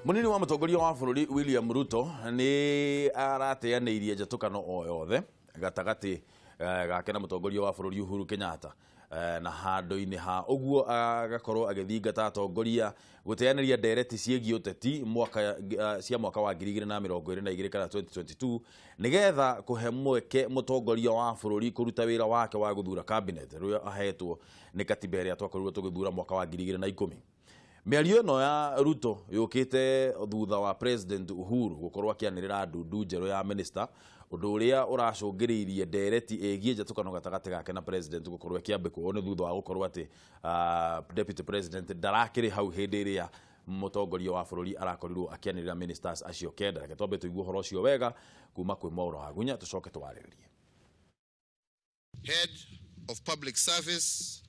Munini wa mutongoria wa bururi William Ruto ni arateanĩirie njatũkano o yothe gatagatĩ gake na mutongoria wa bururi Uhuru Kenyatta, na handũ-inĩ ha ũguo agakorwo agĩthingata atongoria gũteanĩria ndereti ciĩgiĩ ũteti mwaka cia mwaka wa 2022 kana 2022, nĩgetha kũhe mweke mũtongoria wa bũrũri kũruta wĩra wake wa gũthura cabinet rũrĩa ahetwo nĩ katiba ĩrĩa twakorirwo tũgĩthura mwaka wa 2010. Mĩario ĩno ya Ruto yũkĩte thutha wa President Uhuru gũkorwo akĩanĩrĩra ndundu njerũ ya minister, ũndũ ũrĩa ũracũngĩrĩirie ndereti ĩgiĩ njatũkano gatagatĩ gake na president gũkorwo ĩkĩambĩkwo. Ũũ nĩ thutha wa gũkorwo atĩ deputy president ndarakĩrĩ hau hĩndĩ ĩrĩa mũtongoria wa bũrũri arakorirwo akĩanĩrĩra ministers acio 9. Reke twambe tũigue ũhoro ũcio wega kuma kwĩ Mwaũra wa Gunya, tũcoke twarĩrĩrie. Head of Public Service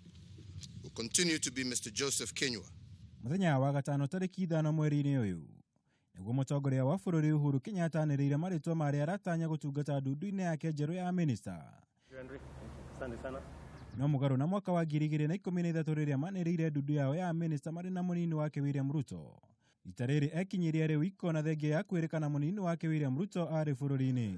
will continue to be Mr. Joseph Kinyua. Mũthenya wa gatano tarĩki 5 mweri-inĩ ũyũ nĩguo mũtongoria wa bũrũri Uhuru Kenyatta anĩrĩire marĩtwa marĩa aratanya gũtungata ndundu-inĩ yake njerũ ya minista. No mũgarũ na mwaka wa 2013 rĩrĩa manĩrĩire ndundu yao ya minista marĩ na mũnini wake William Ruto, ita rĩrĩ ekinyirie rĩu ikona thengia ya kwĩrĩkana mũnini wake William Ruto arĩ bũrũri-inĩ.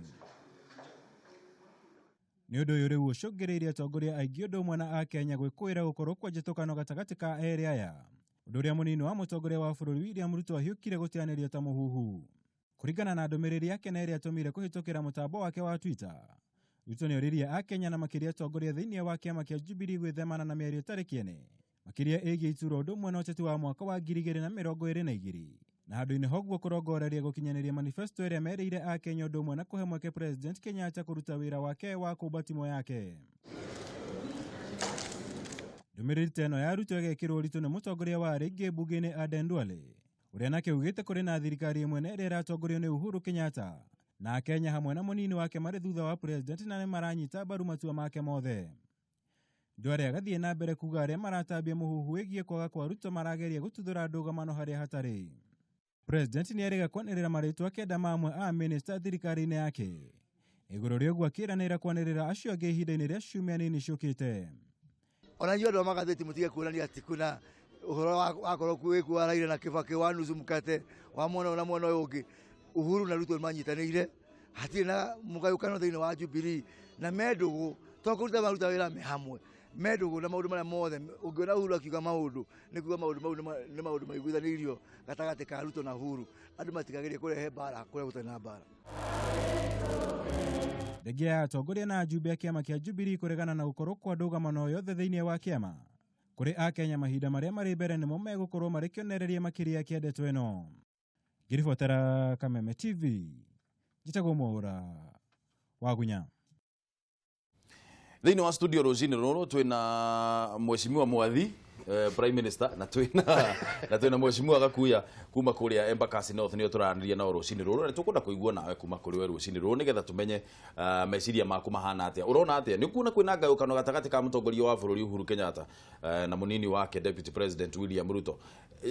Nĩ ũndũ ũyũ rĩu ũcũngĩrĩirie atongoria aingĩ ũndũ ũmwe na Akenya gwĩkũĩra gũkorwo kwa njĩtũkano gatagatĩ ka erĩ aya, ũndũ ũrĩa mũnini wa mũtongoria wa bũrũri William Ruto ahiũkire gũteanĩria ta mũhuhu. Kũringana na ndũmĩrĩri yake na ĩrĩa atũmire kũhĩtũkĩra mũtambo wake wa Twitter, Ruto nĩoririe Akenya na makĩria atongoria thĩinĩ wa kĩama kĩa Jubilee gwĩthemana na mĩario ĩtarĩ kĩene, makĩria ĩgiĩ iturwa ũndũ ũmwe na ũteti wa mwaka wa 2022, na handũ-inĩ hoguo kũrongoreria gũkinyanĩria manifesto ĩrĩa merĩire Akenya ũndũ ũmwe na kũhe mweke President Kenyatta kũruta wĩra wake wa kũmba timũ yake. Ndũmĩrĩri ta ĩno ya Ruto ĩgekĩrwo ũritũ nĩ mũtongoria wa arĩa aingĩ mbunge-inĩ Aden Duale, ũrĩa nake augĩte kũrĩ na thirikari ĩmwe na ĩrĩa ĩratongorio nĩ Uhuru Kenyatta, na Akenya hamwe na mũnini wake marĩ thutha wa president na nĩ maranyita mbaru matua make mothe. Duale agathiĩ na mbere kuga arĩa maratambia mũhuhu wĩgiĩ kwaga kwa Ruto marageria gũtuthũra ndũgamano harĩa hatarĩ. President nĩerĩga kwanĩrĩra marĩtwa 9 ma amwe a minista thirikari-inĩ yake, igũrũ rĩa ũguo akĩranĩra kwanĩrĩra acio angĩ ihinda-inĩ rĩa ciumia nini ciũkĩte. Ona inyuĩ andũ a magathĩti mũtige kuonania atĩ kwĩna ũhoro wakorwo wĩkuo wa Raila na Kibaki wa nusu mkate wa mwena ũyũ na mwena ũyũ ũngĩ. Uhuru na Ruto nĩmanyitanĩire, hatirĩ na mũgayũkano thĩinĩ wa Jubilee, na me ndũgũ, to kũruta maruta wĩra me hamwe, me ndũgũ na maũndũ marĩa mothe. Ũngĩona Uhuru akiuga maũndũ, nĩ kuuga maũndũ mau nĩ maũndũ maiguithanĩirio gatagatĩ ka Ruto na Uhuru. Andũ matigagerie kũrehe mbara kũrĩa gũtarĩ na mbara. Thengia ya atongoria na ajumbe a kĩama kĩa Jubilee kũregana na gũkorwo kwa ndũgamano yothe thĩinĩ wa kĩama, kũrĩ Akenya mahinda marĩa marĩ mbere nĩmo megũkorwo marĩ kĩonereria makĩria kĩa ndeto ĩno. Ngĩribotera Kameme TV, njĩtagwo Mwaũra wa Gunya. Thĩinĩ wa studio rũcinĩ rũrũ twĩna Mheshimiwa Mwathi, Prime Minister, na twĩna Mheshimiwa Gakuya kuma kũrĩa Embakasi North, nĩo tũraranĩria nao rũcinĩ rũrũ, na nĩtũkwenda kũigua nawe kuma kũrĩ we rũcinĩ rũrũ nĩgetha tũmenye meciria maku mahana atĩa. Ũrona atĩa? Nĩ ũkuona kwĩna ngayũkano gatagatĩ ka mũtongoria wa bũrũri Uhuru Kenyatta na mũnini wake Deputy President William Ruto?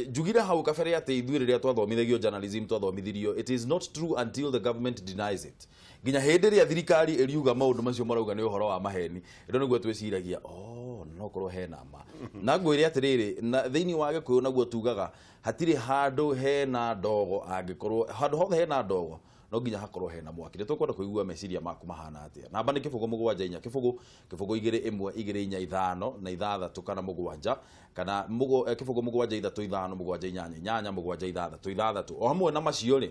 Njugire hau kabere atĩ ithuĩ rĩrĩa twathomithagio journalism twathomithirio, "It is not true until the government denies it." Nginya hĩndĩ ĩrĩa thirikari ĩriuga maũndũ macio marauga nĩ ũhoro wa maheni, ĩno nĩguo twĩciragia, oh, no korwo hena ma. Na ngwĩre atĩrĩrĩ, na thĩinĩ wa Gĩkũyũ naguo tugaga hatirĩ handũ hena ndogo, angĩkorwo handũ hothe hena ndogo no nginya hakorwo hena mwaki. Nĩ tũkwenda kũigua meciria maku mahana atĩa. Namba nĩ 0 7 4 0 0 2 1 2 4 5 na 6 kana 7 kana 0 7 3 5 7 8 8 7 6 6. O hamwe na macio rĩ,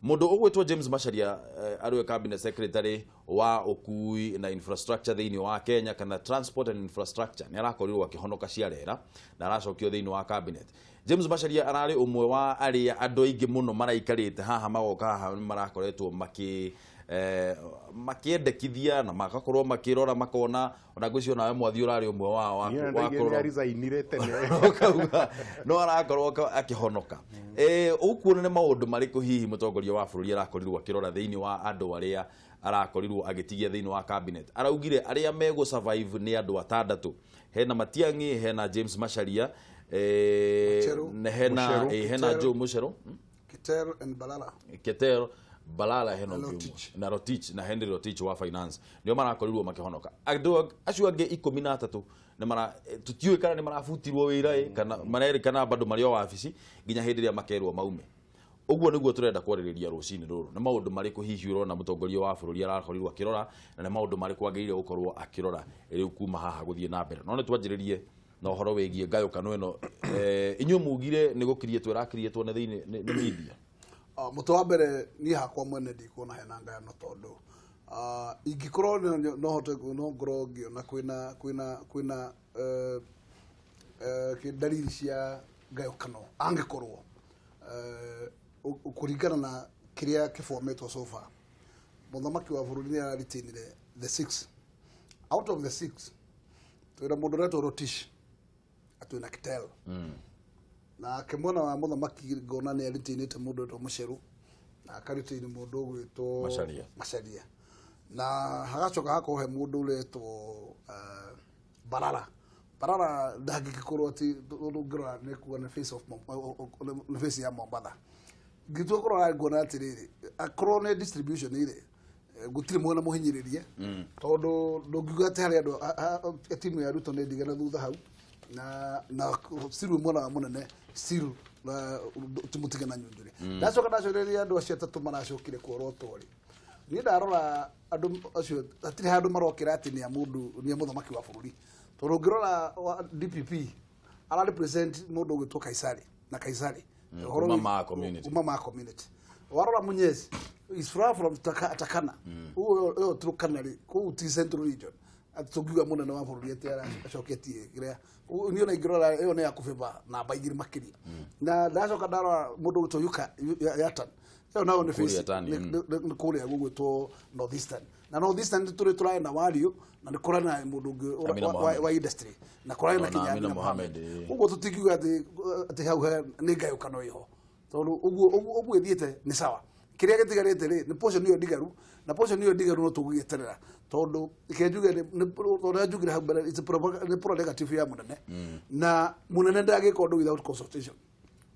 mũndũ ũgwĩtwo James Macharia, arĩwe cabinet secretary wa ũkui na infrastructure thĩinĩ wa Kenya, kana transport and infrastructure, nĩ arakorirwo akĩhonoka ciarera na aracokio thĩinĩ wa cabinet. James Macharia ararĩ ũmwe wa arĩa andũ aingĩ mũno maraikarĩte haha magoka haha marakoretwo makĩendekithia na magakorwo makĩrora makona, ona ngwĩciria nawe Mwathi ũrarĩ ũmwe wao wa resignire tene. Ũkauga no arakorwo akĩhonoka. Ũkuona nĩ maũndũ marĩkũ hihi mũtongoria wa bũrũri arakorirwo akĩrora thĩinĩ wa andũ arĩa arakorirwo agĩtigia thĩinĩ wa cabinet? Araugire arĩa megũ survive nĩ andũ 6. Hena Matiang'i, hena James Macharia, Mucheru. na hena Mucheru. hena Keter. Joe Mucheru. Keter and Balala. Keter, Balala, hena Na ũngĩ ũmwe. Rotich. Na Rotich, na Henry Rotich wa finance, nĩo marakorirwo makĩhonoka. Andũ acio angĩ 13 nĩ mara tũtiũĩ kana nĩ marabutirwo wĩra ĩ, kana marerĩkana bado marĩ o wabici nginya hĩndĩ ĩrĩa makerwo maume. Ũguo nĩguo tũrenda kwarĩrĩria rũcinĩ rũrũ. Nĩ maũndũ marĩkũ hihi ũrona mũtongoria wa bũrũri arakorirwo akĩrora, na nĩ maũndũ marĩkũ agĩrĩire gũkorwo akĩrora rĩu kuma haha gũthiĩ na mbere? No nĩ twanjĩrĩrie na ũhoro wĩgiĩ ngayũkano ĩno. Inyuĩ mugire nĩ gũkiriĩtwo ĩrakiriĩtwo nĩ thĩinĩ nĩ media. Mũtwe wa mbere, niĩ hakwa mwene ndikuona hena ngayano, tondũ ingĩkorwo no hote, no ngorwo ngĩona kwĩna dalili cia ngayũkano, angĩkorwo kũringana na kĩrĩa kĩbometwo so far, mũthamaki wa bũrũri nĩ araretainire the six out of the six. Twĩna mũndũ ũretwo Rotich, twĩna Kitel, nake mwena wa mũthamaki ngona nĩ aretainĩte mũndũ wĩtwo Mũceru, na akaretain mũndũ ũgwĩtwo Macharia. Macharia, na hagacoka hakorwo he mũndũ ũretwo Barara. Barara ndangĩgĩkorwo atĩ ũngĩrora nĩ kuga nĩ face of nĩ face ya Mombatha. Ngĩtua kũrora nguona atĩrĩrĩ, akorwo nĩ distribution ĩrĩ, gũtirĩ mwena mũhinyĩrĩrie, tondũ ndũngiuga atĩ harĩ andũ timu ya Ruto nĩ ndigana thutha hau, na still wĩ mwena wa mũnene, still ti mũtige na nyunjure. Ndacoka ndacoreria andũ acio atatũ maracokire kuorotwo rĩ, niĩ ndarora andũ acio hatirĩ handũ marokĩra atĩ nĩ a mũndũ, nĩ a mũthamaki wa bũrũri, tondũ ũngĩrora wa DPP ara represent mũndũ ũgwĩtwo Kaisari na Kaisari Ũhoro kuma Ma community. Kuma Ma community. Warora Munyezi is far from Takana, ũyũ ũyũ Turkana rĩ, kũu ti Central Region atĩ tũngiuga mũnene wa bũrũri atĩ aracoketie kĩrĩa. Niĩ ona ingĩrora ĩyo nĩ ya kũbĩba namba igĩrĩ makĩria. Na ndacoka ndarora mũndũ ũgwĩtwo Yuka Yatan, ĩyo nayo nĩ Kũrĩa Yatani, nĩ kũrĩa gũgwĩtwo Northeastern, na Northeastern nĩ tũrĩ tũrarĩ na Wario, na nĩ kũrarĩ na mũndũ ũngĩ Amina Mohamed. wa industry, na kũrarĩ na Ona kinya Amina Amina Mohamed. Mohamed, Ũguo tũtingiuga atĩ hau nĩ ngayũkano ĩho, tondũ ũguo ĩthiĩte nĩ sawa. Kĩrĩa gĩtigarĩte rĩ, nĩ portion ĩyo ndigaru, na portion ĩyo ndigaru no tũgũgĩeterera, tondũ reke njuge tondũ njugire hau mbere, it's a nĩ prerogative ya mũnene, na mũnene ndangĩka ũndũ without consultation.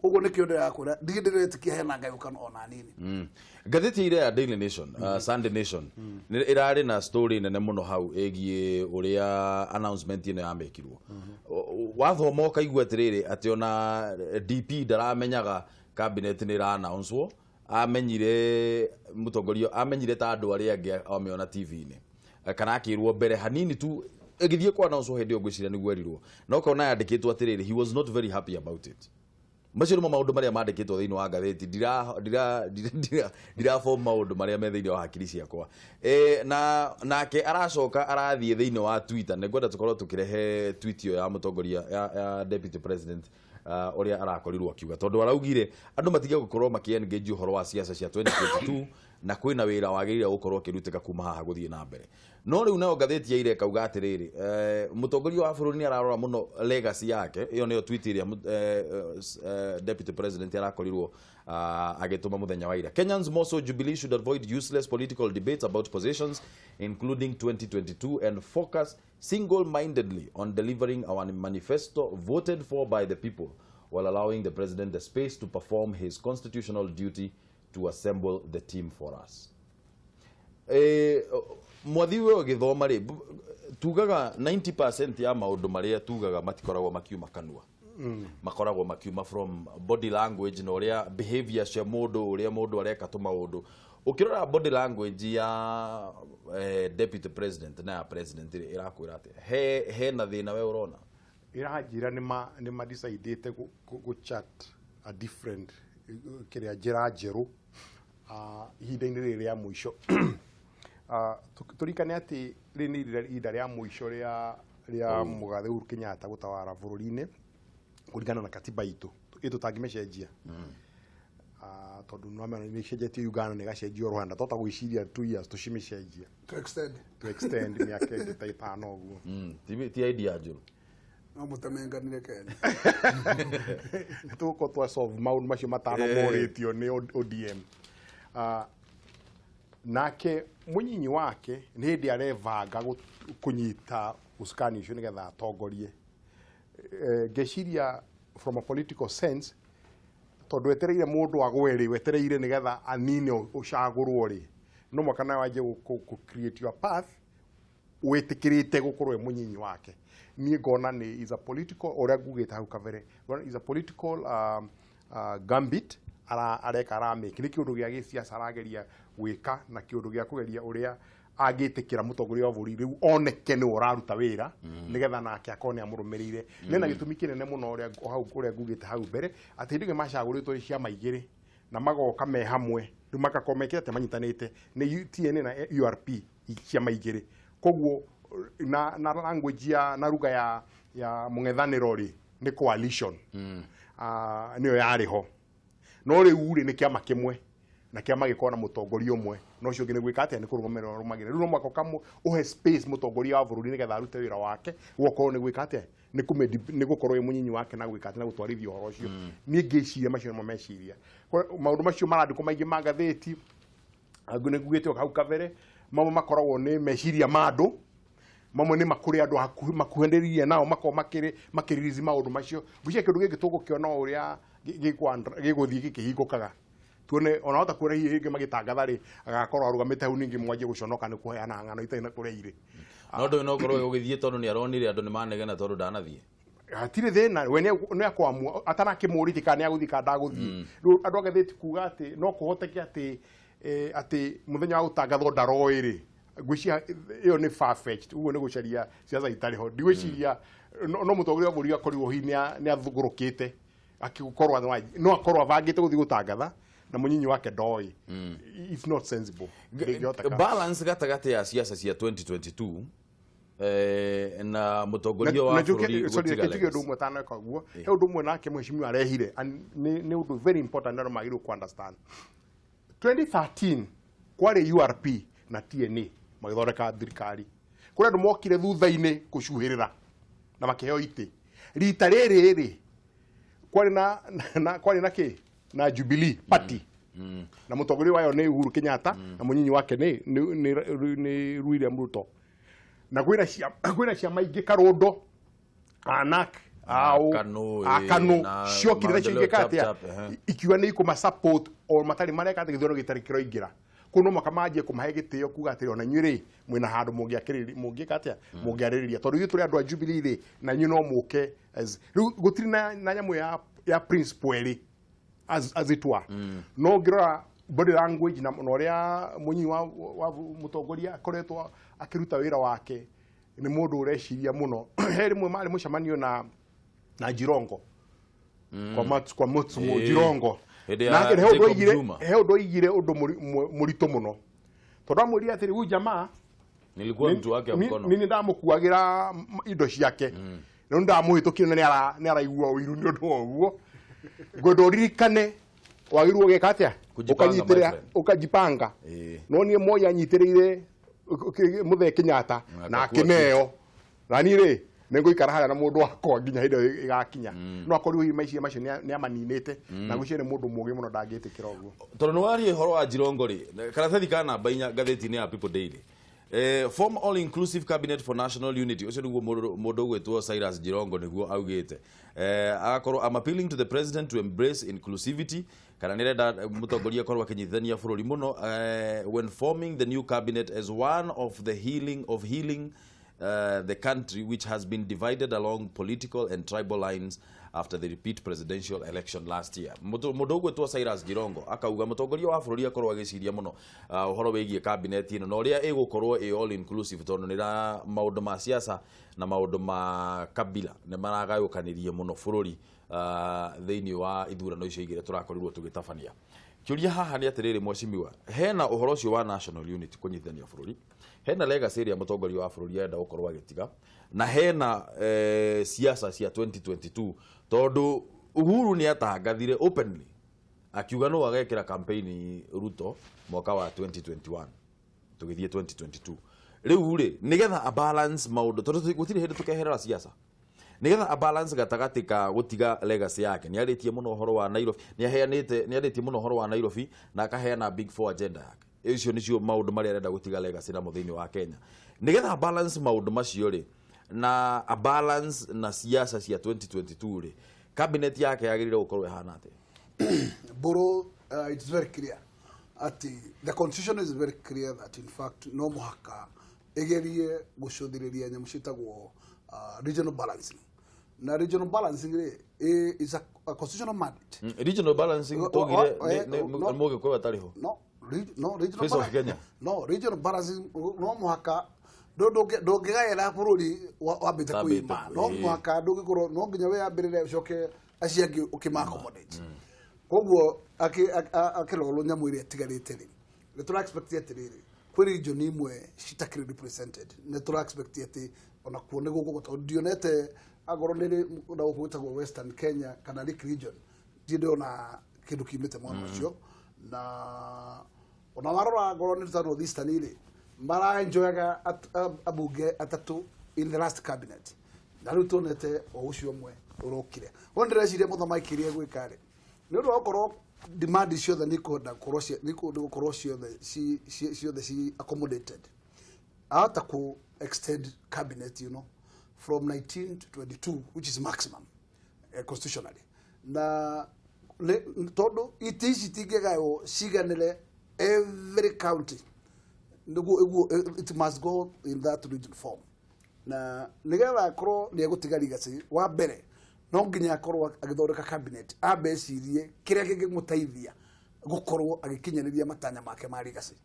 Ũguo nĩkĩo ndĩrakwĩra ndirĩ ndĩretĩkia hena ngayũkano ona nini. Ngathĩti ĩrĩa ya Daily Nation, Sunday Nation, nĩ ĩrarĩ na story nene mũno hau ĩgiĩ ũrĩa announcement ĩno yamĩkirwo. Wathoma ũkaigua atĩrĩrĩ, atĩ ona DP ndaramenyaga cabinet nĩ ĩra-announcewo, amenyire mũtongoria amenyire ta andũ arĩa angĩ amĩona TV-inĩ, kana akĩrwo mbere hanini tu ĩgĩthiĩ kwa announce hĩndĩ ĩyo, ngwĩciria nĩguo erirwo, na ũkona yandĩkĩtwo atĩrĩrĩ, he was not very happy about it. Macio nĩmo maũndũ marĩa mandĩkĩtwo thĩinĩ wa ngathĩti. Ndira form maũndũ marĩa me thĩinĩ wa hakiri ciakwa. Na nake aracoka arathiĩ thĩinĩ wa Twitter. Nĩ ngwenda tũkorwo tũkĩrehe tweet ĩyo ya mũtongoria ya deputy president, ũrĩa arakorirwo akiuga, tondũ araugire andũ matige gũkorwo makĩ-engage ũhoro wa ciaca cia 2022, na kwĩna wĩra wagĩrĩire gũkorwo ũkĩrutĩka kuma haha gũthiĩ na mbere. No rĩu nayo ngathĩti ya ira ĩkauga atĩrĩrĩ, mũtongoria wa bũrũri nĩ ararora mũno legacy yake. Ĩyo nĩyo tweet ĩrĩa deputy president arakorirwo agĩtũma mũthenya wa ira. "Kenyans, more so Jubilee, should avoid useless political debates about positions, including 2022, and focus single-mindedly on delivering our manifesto voted for by the people, while allowing the president the space to perform his constitutional duty to assemble the team for us." Mwathi we ũgĩthoma rĩ, tugaga 90% ya maũndũ marĩa tugaga matikoragwo makiuma kanua, makoragwo makiuma from body language na ũrĩa behavior cia mũndũ, ũrĩa mũndũ areka tũmaũndũ. Ũkĩrora body language ya deputy president na ya president rĩ, ĩrakwĩra atĩa? He na thĩna we ũrona? Ĩranjĩra nĩ ma decidĩte gũ chart a different kĩrĩa, njĩra njerũ ihinda-inĩ rĩrĩ rĩa mũico. Tũririkane atĩ rĩrĩ nĩ ihinda rĩa mũico rĩa mũgathe Uhuru Kenyatta gũtawara bũrũri-inĩ kũringana na katiba itũ ĩ tũtangĩmĩcenjia. Tondũ nĩwamenya nĩ ĩcenjetio Uganda na ĩgacenjio Rwanda, twahota gwĩciria 2 years tũcimĩcenjia. To extend. To extend mĩaka ĩngĩ ta 5 ũguo. Ti idea njũru. No mũtemenganire Kenya. Tũgũkorwo twa solve maũndũ macio matano morĩtio nĩ ODM. Nake mũnyinyi wake nĩ hĩndĩ arebanga kũnyita ũcukani ũcio nĩgetha atongorie. Ngeciria from a political sense, tondũ wetereire mũndũ agwe rĩ, wetereire nĩgetha anine ũcagũrwo rĩ, no mwaka nawe wanjie kũ create your path wĩtĩkĩrĩte gũkorwo wĩ mũnyinyi wake. Niĩ ngona nĩ is a political, ũrĩa ngugĩte hau kabere, ngona is a political gambit. Areka aramĩki nĩ kĩũndũ gĩa gĩsiasa arageria gwĩka na kĩũndũ gĩa kũgeria ũrĩa angĩtĩkĩra mũtongoria wa bũrũri rĩu oneke nĩwe ũraruta wĩra, nĩgetha nake akorwo nĩ amũrũmĩrĩire. Nena gĩtũmi kĩnene mũno ũrĩa o hau ũrĩa ngugĩte hau mbere, atĩ hĩndĩ ĩrĩa macagũrĩtwo ciama igĩrĩ na magoka me hamwe, rĩu magakorwo mekĩte manyitanĩte nĩ TNA na URP, ciama igĩrĩ. Koguo na language ya na ruga ya mũng'ethanĩro rĩ, nĩ coalition. Nĩyo yarĩ ho, no rĩu rĩ, nĩ kĩama kĩmwe na kĩama gĩkorwo na mũtongoria ũmwe, no ũcio ũngĩ nĩ gwĩka atĩa? Nĩ kũrũgamĩrĩra rũmagĩrĩra. Rĩu no mũhaka ũhe space mũtongoria wa bũrũri nĩgetha arute wĩra wake, gũgakorwo nĩ gwĩka atĩa, nĩ gũkorwo wĩ mũnyinyi wake na gwĩka atĩa, na gũtwarithia ũhoro ũcio. Niĩ ngĩciria macio nĩmo meciria. Maũndũ macio marandĩkwo maingĩ ma ngathĩti, angĩ nĩ ngugĩte o hau kabere, mamwe makoragwo nĩ meciria ma andũ, mamwe nĩ makũrĩ andũ hakuhĩ makuhanĩrĩirie nao makorwo makĩririzi maũndũ macio. Ngwĩciria kĩndũ gĩkĩ tũgũkĩona o ũrĩa gĩgũthiĩ gĩkĩhingũkaga, tuone ona hota kuona hihi rĩngĩ magĩtangatha rĩ, agakorwo arũgamĩte hau, ningĩ mwanjie gũconoka nĩ kũheana ng'ano itarĩ na kũrĩa irĩ. No ndå no korwo ũgĩthiĩ tondũ nĩ aronire andũ nĩ manegena tondũ ndanathiĩ. Hatirĩ thĩna, we nĩ akwamua atarakĩmũrĩtie kana nĩ agũthiĩ kana ndagũthiĩ. Rĩu andũ a ngathĩti kuga atĩ no kũhoteke atĩ mũthenya wa gũtangathwo ndaroĩ rĩ, ngwĩciria ĩyo nĩ far-fetched. Ũguo nĩ gũcaria ciaca itarĩ ho. Ndigwĩciria no mũtongoria wa bũrũri akorirwo hihi nĩ athugũrũkĩte akĩkorwo no akorwo abangĩte gũthiĩ gũtangatha na mũnyinyi wake ndoĩ. It's not sensible. Ndĩngĩhoteka. Balance gatagatĩ ya ciaca cia 2022 na mũtongoria wa Na bũrũri sorry, gũtiga reke njuge ũndũ legacy. Ũmwe taneka ũguo, he ũndũ ũmwe nake mheshimiwa arehire and nĩ ũndũ very important andũ magĩrĩirwo ku understand. 2013 kwarĩ URP na TNA magĩthondeka thirikari. Kũrĩ andũ mokire thutha-inĩ kũcuhĩrĩra na makĩheo itĩ. Rita rĩrĩ rĩ, kwarĩ na kĩ na Jubilee Party na mũtongoria wayo nĩ Uhuru Kenyatta na mũnyinyi wake nĩ William Ruto, na kwĩna ciama ingĩ, Karũndo, Anak, au Kanu, akanu na ciokire nacio Maendeleo igĩka Chap atĩa? Chap, ehe. Ikiuga nĩ ikũma support o matarĩ mareka atĩ gĩthurano gĩtarĩ kĩroingĩra. Kũu no mũhaka manjie kũmahe gĩtĩo kuga atĩrĩ, ona inyuĩ rĩ, mwĩna handũ mũngĩakĩrĩria, mũngĩka atĩa, mũngĩarĩrĩria, tondũ ithuĩ tũrĩ andũ a Jubilee rĩ, na inyuĩ no mũke rĩu gũtirĩ na nyamũ ya principle ĩrĩ as it were. No ngĩrora body language na ũrĩa mũnyinyi wa mũtongoria akoretwo akĩruta wĩra wake, nĩ mũndũ ũreciria mũno. He rĩmwe marĩ mũcemanio na Jirongo kwa Mutsumo Jirongo. Hĩndĩ ya Nake he ũndũ Jacob oigire Juma. He ũndũ oigire, ũndũ mũritũ mũno, tondũ amwĩrire atĩrĩ, huyu jamaa Nilikuwa mtu wake wa mkono. Nini ndamukuagĩra indo ciake, rĩu ndamũhĩtũkire na nĩ araigua ũiru. Nĩ ũndũ wa ũguo ngwenda ũririkane wagĩrĩirwo gũgĩka atĩa. Kujipanga, my Ũkanyitĩrĩra friend. Ũkajipanga. No niĩ Moi anyitĩrĩire mũthee Kenyatta Na na akakua. akĩneo, na niĩ rĩ, nĩ ngũikara harĩa na mũndũ wakwa nginya hĩndĩ ĩyo ĩgakinya. No akorirwo hihi meciria macio nĩ amaninĩte, na ngwĩciria nĩ mũndũ mũũgĩ mũno, ndangĩtĩkĩra ũguo. Tondũ nĩ waria ũhoro wa Jirongo rĩ, karatathi ka namba 4 ngathĩti-inĩ ya People Daily, form all inclusive cabinet for national unity. Ũcio nĩguo mũndũ ũgwĩtwo Cyrus Jirongo nĩguo augĩte. Agakorwo, "I'm appealing to the president to embrace inclusivity," kana nĩ arenda mũtongoria akorwo akĩnyitithania bũrũri mũno, "when forming the new cabinet as one of the healing of healing the country, which has been divided along political and tribal lines after the repeat presidential election last year." Mũndũ ũgwĩtwo Cyrus Jirongo akauga mũtongoria wa bũrũri akorwo agĩciria mũno ũhoro wĩgiĩ cabinet ĩno na ũrĩa ĩgũkorwo ĩ all inclusive, tondũ nĩ ra maũndũ ma siasa na maũndũ ma kabila nĩ maragayũkanirie mũno bũrũri thĩinĩ wa ithurano icio igĩrĩ tũrakorirwo tũgĩtabania. Kĩũria haha nĩ atĩrĩrĩ, mheshimiwa, hena ũhoro ũcio wa national unity, kũnyitithania bũrũri, hena legacy ĩrĩa mũtongoria wa bũrũri arenda gũkorwo agĩtiga, na hena siasa cia 2022, tondũ Uhuru nĩ atangathire openly akiuga no agekĩra campaign Ruto mwaka wa 2021 tũgĩthiĩ 2022. Rĩu rĩ, nĩgetha a balance maũndũ, tondũ gũtirĩ hĩndĩ tũkeherera siasa, nĩgetha a balance gatagatĩ ka gũtiga legacy yake, nĩ arĩtie mũno ũhoro wa Nairobi, nĩ aheanĩte, nĩ arĩtie mũno ũhoro wa Nairobi na akaheana big four agenda yake. Icio nĩcio maũndũ marĩa arenda gũtiga legacy namo thĩinĩ wa Kenya. Nĩgetha a balance maũndũ macio rĩ, na a balance na siasa cia 2022 rĩ, cabinet yake yagĩrĩire gũkorwo ĩhana atĩa? Boro, it's very clear ati the constitution is very clear that in fact no mũhaka ĩgerie gũcũthĩrĩria nyamũ ciĩtagwo regional balancing. Na regional balancing rĩ, is a constitutional mandate. Regional balancing tugire nĩ mũgĩkũyũ atarĩ ho. No, no regional Face of Kenya. No regional balancing no mũhaka ndũngĩgaĩra bũrũri wambĩte kwĩima, no mũhaka ndũngĩkorwo, no nginya wĩyambĩrĩre ũcoke acio angĩ ũkĩma accommodate. Koguo akĩrorwo nyamũ ĩrĩa ĩtigarĩte rĩ, nĩ tũra expect atĩrĩrĩ, kwĩ region imwe citakĩrĩ represented, nĩ tũra expect atĩ ona kuo nĩ gũkũ, tondũ ndionete angorwo nĩ na gũkũ gwĩtagwo Western Kenya kana Lake Region, ndirĩ ndĩrona kĩndũ kiumĩte mwena ũcio. Na ona warora angorwo nĩ ta North Eastern rĩ, maraenjoyaga abunge atatũ in the last cabinet, na rĩu tuonete o ũcio ũmwe ũrokire. Ho ndĩreciria mũthamaki kĩrĩa egwĩka rĩ, nĩ ũndũ wa gũkorwo demand ciothe nĩ ikwenda gũkorwo nĩ gũkorwo ciothe ciothe ci accommodated, ahota ku extend cabinet, from 19 to 22, which is maximum constitutionally. Na tondũ itĩ ici itingĩgaywo ciganĩre every county, nĩguo it must go in that region form. Na nĩgetha akorwo nĩ egũtiga legacy, wa mbere no nginya akorwo agĩthondeka cabinet, ambe ecirie kĩrĩa kĩngĩmũteithia gũkorwo agĩkinyanĩria matanya make ma legacy.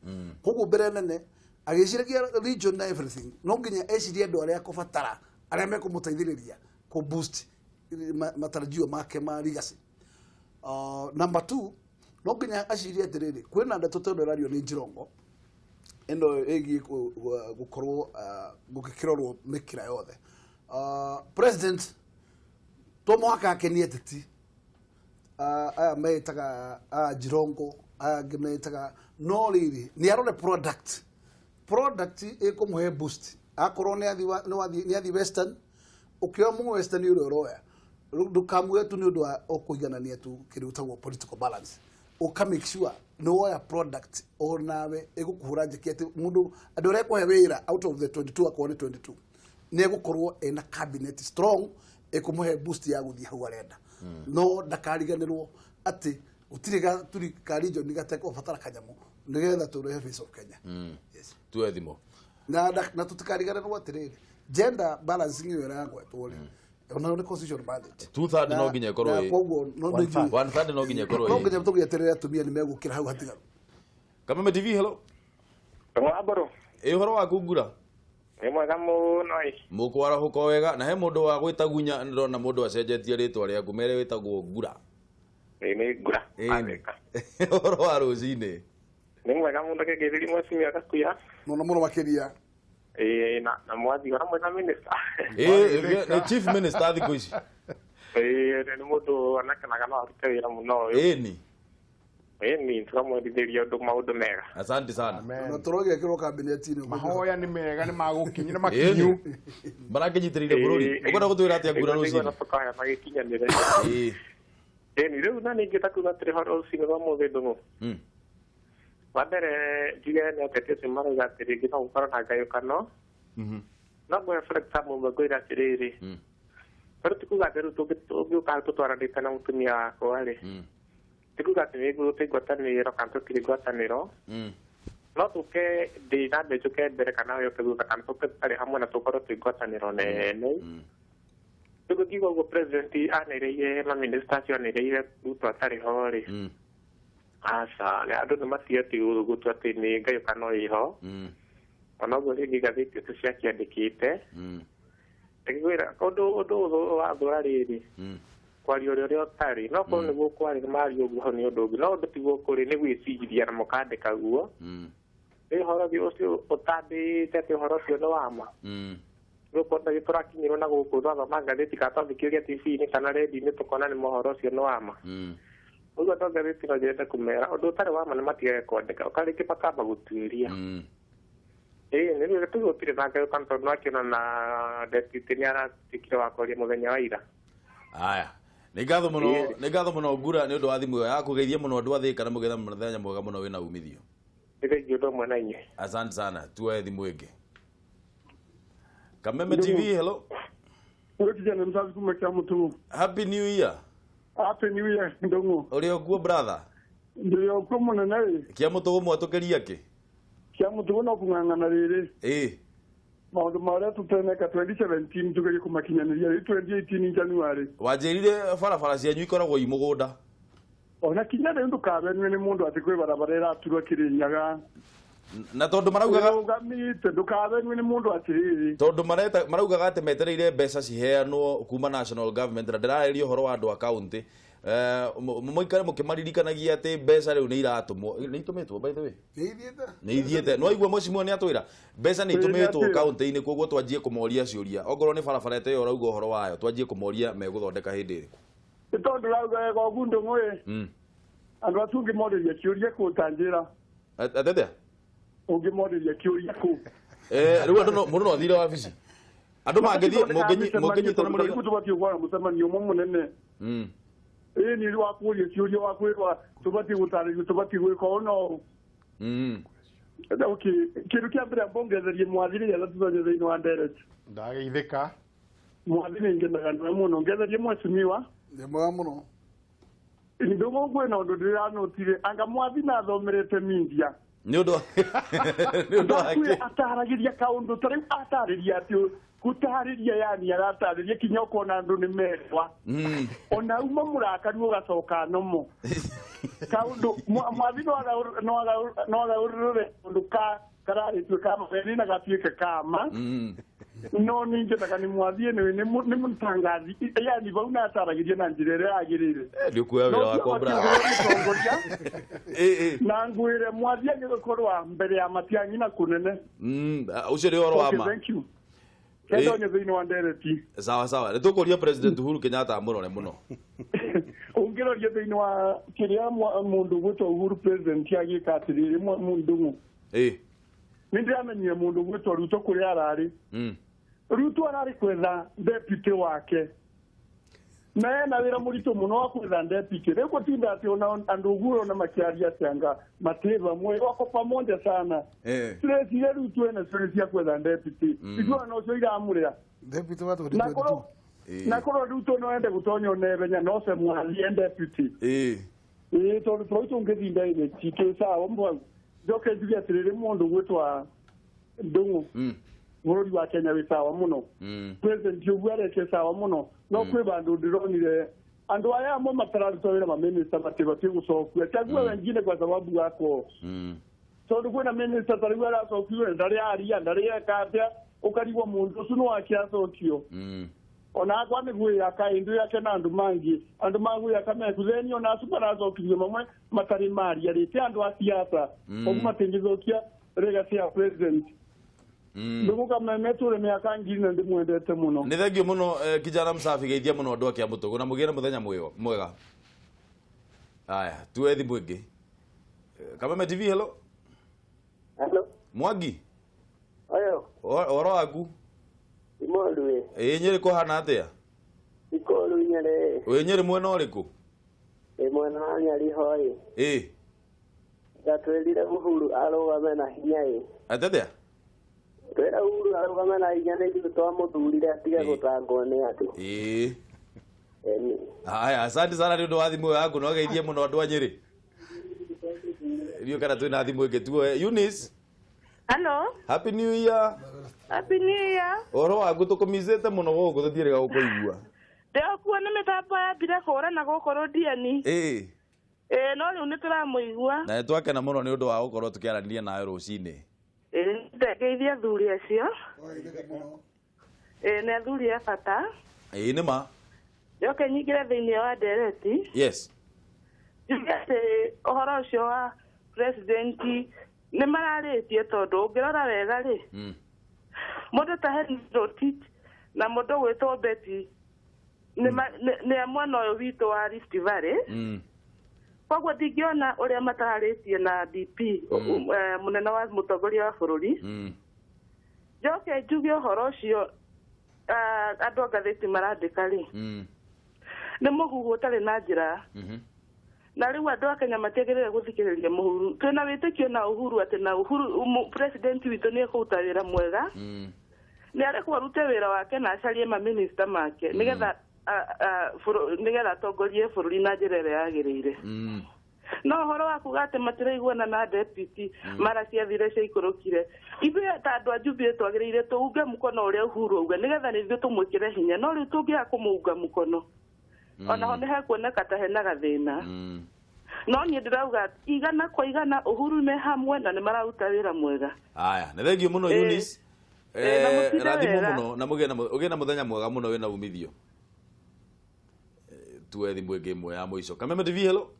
Koguo mbere nene agĩciragia region na everything, no nginya ecirie andũ arĩa akũbatara, arĩa mekũmũteithĩrĩria kũ boost matarajio make ma legacy. Number 2, no nginya acirie atĩrĩrĩ, kwĩna ndeto tondũ ĩrario nĩ Njirongo ĩno ĩgiĩ gũkorwo gũgĩkĩrorwo mĩkĩra yothe. President to mũhaka akenie ateti aya metaga Njirongo, aya angĩ metaga, no rĩrĩ nĩ arore product ĩkũmũhe boost. Akorwo nĩ athi Western, ũkĩoya mũ Western ũrĩa ũroya, ndũkamuoe tu nĩ ũndũ wa ũkũiganania tu kĩrĩa gĩtagwo political balance, ũka make sure nĩ woya product onawe ĩgũkũhũra njeki atĩ mũndũ andũ arĩa ekũhe wĩra out of the 22, akorwo nĩ 22, nĩ egũkorwo ena cabinet strong ĩkũmũhe boost ya gũthiĩ hau arenda. No ndakariganĩrwo atĩ gũtirĩ gaturi ka region gatekũbatara kanyamũ nĩgetha tũrehe Face of Kenya. Yes. Tuoe thimũ. Na tũtikariganĩrwo atĩrĩrĩ, gender balancing ĩyo ĩragwetwo rĩ, onayo nĩ constitution mandate. 2/3 no nginya ĩkorwo ĩ koguo no 1/3 no nginya ĩkorwo no nginya tũgĩeterere atumia nĩ megũkĩra hau hatigaru. Kameme TV, hello. Waboro. Ĩ ũhoro waku Ngura? Nĩ mwega mũno ĩ. Mũkwarahũka wega. Na he mũndũ wa gwĩta Gunya, ndĩrona mũndũ acenjetie rĩtwa rĩaku, mere wĩtagwo Ngura. Ĩ nĩ Ngura. Ũhoro wa rũcinĩ? Nĩ mwega mũno kĩngĩthiri mũtumia Gakuya. Mũno mũno makĩria. Ĩ na mwathi wa hamwe na minister. Ĩ nĩ chief minister thikũ ici. Ĩ nĩ mũndũ anakenaga no arute wĩra mũno. Ĩni. Ĩni tũkamwendithĩria ũndũ maũndũ mega. Asante sana. Na tũrogekĩrwo kabineti-inĩ. Mahoya nĩ mega, nĩ magũkinyia, nĩ makinyu. Marakĩnyitĩrĩire bũrũri. Ũkwenda gũtwĩra atĩa Ngura rũcinĩ? Tũkaya magĩkinyanĩre. Ĩ. Ĩni rĩu na ningĩ ta kuga atĩrĩ rũcinĩ rwa mũthĩ ndũng'ũ. Wa mbere njuge nĩ ateti acio marauga atĩ rĩngĩ no gũkorwo na ngayũkano. No ngũhe for example ũmwe ngwĩre atĩrĩrĩ, tondũ ti kuga atĩ rĩu tũngĩũka tũtwaranĩte na mũtumia wakwa rĩ, ti kuga atĩ nĩ twĩ ngwatanĩro kana tũtirĩ ngwatanĩro, no tũke ndĩ na njũke mbere kana we ũke thutha, kana tũke tũtarĩ hamwe na tũkorwo twĩ ngwatanĩro nene. Rĩu ngiuga ũguo president anĩrĩire na minister acio anĩrĩire Ruto atarĩ ho rĩ, aca andũ nĩ matige atĩ gũtua atĩ nĩ ngayũkano ĩho. Ona ũguo rĩngĩ ngathĩti icio ciakĩandĩkĩte ngwĩra ũndũ wathũra rĩrĩ, kwaria ũrĩa ũrĩa ũtarĩ, no korwo nĩguo kwarĩ mario ũguo hau nĩ ũndũ ũngĩ, no ũndũ tiguo kũrĩ nĩ gwĩciria na mũkandĩka guo. Rĩu ũhoro ũcio ũtambĩte atĩ ũhoro ũcio nĩ wa ma. Rĩu kwanza tũrakinyĩrwo na gũkũ twathoma ngathĩti kana twathikĩrĩria TV-inĩ kana redio-inĩ tũkona nĩ mohoro ũcio nĩ wa ma. Ũguo andũ a ngathĩti no nyende kũmera ũndũ ũtarĩ wa ma nĩ matigage kwandĩka, ũkarĩngĩ makamba gũtuĩria. Ĩ nĩ tũgũtirĩ na ngayũkano tondũ nĩwakĩona na deputy nĩ aratuĩkire wa kwaria mũthenya wa ira. Aya. Nĩ ngatho mũno, nĩ ngatho mũno Ngura nĩ ũndũ wa thimũ ĩyo yaku. Geithie mũno andũ a Thĩka na mũgetha mũthenya mwega mũno wĩna umithio. Nĩ thengiũ ũndũ ũmwe na inyuĩ. Asante sana. Tuoe thimũ ĩngĩ. Kameme TV, hello. Kijana mzazi kuma kia mtu. Happy New Year. Happy New Year ndongo. Ũrĩ okuo brother? Ndĩ okuo mũno nawe. Kia mũtũgũ mwatũkĩria kĩ? Kia mũtũgũ no kũng'ang'ana rĩrĩ. Ĩ. Maũndũ marĩa tũteneka 2017 tugerie kũmakinyanĩria rĩu 2018 January. Wanjĩrire barabara cianyu ikoragwo i mũgũnda. Ona kinya rĩu ndũkabenwe nĩ mũndũ atĩ kwĩ barabara ĩraturwo Kĩrĩnyaga. Na tondũ maraugaga Ĩrũgamĩte ndũkabenwe nĩ mũndũ atĩrĩrĩ. Tondũ mareta maraugaga atĩ metereire mbeca ciheanwo kuma national government na ndĩrarĩria ũhoro wa andũ a county. Mũikare mũkĩmaririkanagia atĩ mbeca rĩu nĩ iratũmwo. Nĩ itũmĩtwo by the way? Nĩ ithiĩte. Nĩ waigua mheshimiwa nĩ atwĩra mbeca nĩ itũmĩtwo kaunti-inĩ, koguo twanjie kũmoria ciũria. Ongorwo nĩ barabara ta ĩyo ũrauga ũhoro wayo, twanjie kũmoria megũthondeka hĩndĩ ĩrĩkũ. Nĩ tondũ ũrauga wega ũguo Ndũng'ũ. Andũ acio ũngĩmorĩria kĩũria kũ ũtanjĩra. Atĩatĩa? Ũngĩmorĩria kĩũria kũ? Rĩu andũ mũndũ no athire wabici. Andũ mangĩthiĩ mũngĩnyitana mũrĩ. Tũbatiĩ gũkorwo na mũcemanio ũmwe mũnene. Ĩĩ nĩ wa kũria ciũria wa kwĩrwo tũbatiĩ gũtarĩrio tũbatiĩ gwĩka ũũ na ũũ. Okay, kĩndũ kĩa mbere mbongererie mwathi nĩgetha tũtonye thĩinĩ wa ndereti. Ndageithĩka. Mwathi nĩ ngenaga nĩwe mũno. Ngetherie mheshimiwa. Nĩ mwega mũno. Ndũng'ũ kwĩna ũndũ ndĩranotire anga mwathi nathomerete media. Nĩ ũndũ wake. Ataragĩria kaũndũ ta rĩu atarĩria atĩ gũtarĩria yani aratarĩria kinya ũkona andũ nĩ merwa. Ona uma mũrakaru ũgacoka nomo. Kaũndũ mwathi no agaũrũre ũndũ kararĩtue ka mabeni na gatuĩke kama. No ningenaga nĩ mwathi ĩno nĩ mũtangathi yani vau nataragĩria na njĩra ĩrĩa yagĩrĩire. Nĩ ũkuoya wĩra wakwa brother. Na ngwĩre mwathi agĩgĩkorwo mbere ya Matiang'i na kũnene. Ũcio nĩ ũhoro wa ma. Thank you. Kendonye thĩinĩ wa ndereti. Sawa sawa. Nĩ tũkũria President Uhuru Kenyatta amũrore mũno. Ũngĩroria thĩinĩ wa kĩrĩa mũndũ gwĩtwo Uhuru President agĩka atĩrĩrĩ mũndũ. Nĩ ndĩramenyire mũndũ gwĩtwo Ruto kũrĩa ararĩ. Ruto ararĩ kwetha deputy wake. Na ena wĩra mũritũ mũno wa kwetha deputy. Rĩu gũtinda atĩ ona andũ ũguo ona makĩaria atĩ anga matĩ vamwe wako pamoja sana. Tũreciria Ruto ena ciũria cia kwetha deputy. Ithuĩ ona ũcio iramũrĩra. Deputy wa 2022. Na korwo Ruto no ende gũtonya onebenya no ce mwathie deputy. Ĩĩ tondũ tũrau tũngĩthinda ĩrĩ citũ sawa mbau. Njoke njuge atĩrĩrĩ mũndũ gwĩtwa Ndũng'ũ. Bũrũri wa Kenya wĩ sawa mũno. President ũguo areke sawa mũno. No kwĩ bandũ ndĩronire andũ aya amwe matararuta wĩra maminista matibatiĩ gũcokio. Chagua wengine kwa sababu wako. Tondũ kwĩna minista ta rĩu aracokio ndarĩ aria ndarĩ eka atĩa ũkarigwo mũndũ ũcio nĩ wake acokio. Ona akwa nĩ gwĩyaka ĩndũ yake na andũ mangĩ andũ magwĩyaka mekutheni ona acio maracokirio mamwe matarĩ maria rĩ ti andũ a siasa koguo matingĩthũkia legacy ya president. Ndũgũka memetũre mĩaka ngiri na ndĩmwendete mũno. Nĩ thengio mũno kijana msafi geithia mũno andũ a Kĩamũtũgũ na mũgĩe na mũthenya mwega. Aya tuoe thimũ ĩngĩ. Kameme TV, hello. Hello. Mwangi. Ayo. Ũhoro waku? Imolwe. Ĩĩ Nyĩrĩ kũhana atĩa? Ikolu Nyĩrĩ. Wĩ Nyĩrĩ mwena ũrĩkũ? Ĩ mwena wa Nyariho ĩ. Ĩĩ. Ndatwĩrire Uhuru arũgame na hinya ĩ. Atĩatĩa? Twĩra Uhuru arũgame na hinya nĩ ithuĩ twamũthurire atige gũtangwo nĩ andũ. Ĩĩ. Haya, asante sana nĩ ũndũ wa thimũ yaku na ũgeithie mũno andũ a Nyĩrĩ. Ndiũĩ kana twĩna thimũ ĩngĩ tuoe. Eunice. Hello. Happy New Year. Happy New Year. Ũhoro waku tũkũmicĩte mũno gũkũ tũtiĩrĩga gũkũigua. Ndĩokuo nĩ mĩtambo yambire kũra na gũkũ rũndiani. Ĩĩ. Ĩĩ no rĩu nĩ tũramũigua. Na nĩ twakena mũno nĩ ũndũ wa gũkorwo tũkĩaranĩria nawe rũcinĩ. Ĩĩ ndengeithia athuri acio. Ĩĩ nĩ athuri a bata. Ĩĩ nĩ ma. Njoke nyingĩre thĩinĩ wa ndereti. Yes. Njuge atĩ ũhoro ũcio wa president nĩ mararĩtie tondũ ũngĩrora wega rĩ mũndũ ta Henry Rotich na mũndũ gwĩtwo Betty nĩ a mwena ũyũ witũ wa Rift Valley. Koguo ndingĩona ũrĩa matararĩtie na DP mũnene wa mũtongoria wa bũrũri. Njoke njuge ũhoro ũcio andũ a ngathĩti marandĩka rĩ nĩ mũhuhu ũtarĩ na njĩra. Na rĩu andũ a Kenya matiagĩrĩire gũthikĩrĩria mũhuru. Twĩna wĩtĩkio na Uhuru atĩ na Uhuru president witũ nĩ ekũruta wĩra mwega. Nĩ arekwo arute wĩra wake na acarie maminista make nĩgetha atongorie bũrũri na njĩra ĩrĩa yagĩrĩire. No ũhoro wa kuga atĩ matiraiguana na deputy mara ciathire ciaikũrũkire, ithuĩ ta andũ a Jubilee twagĩrĩire tũunge mũkono ũrĩa Uhuru auga nĩgetha nĩithuĩ tũmwĩkĩre hinya, no rĩu tũngĩaga kũmũunga mũkono onaho nĩ hekuoneka ta hena gathĩna. No niĩ ndĩrauga igana kwa igana Uhuru me hamwe na nĩ mararuta wĩra mwega. Aya, nĩ thengiũ mũno. Eunice. Na mũtinde Rathimwo wega. mũno na ũgĩe na mũthenya mwega mũno wĩna umithio. Tuoe thimũ ĩngĩ ĩmwe ya mũico. Kameme TV, hello.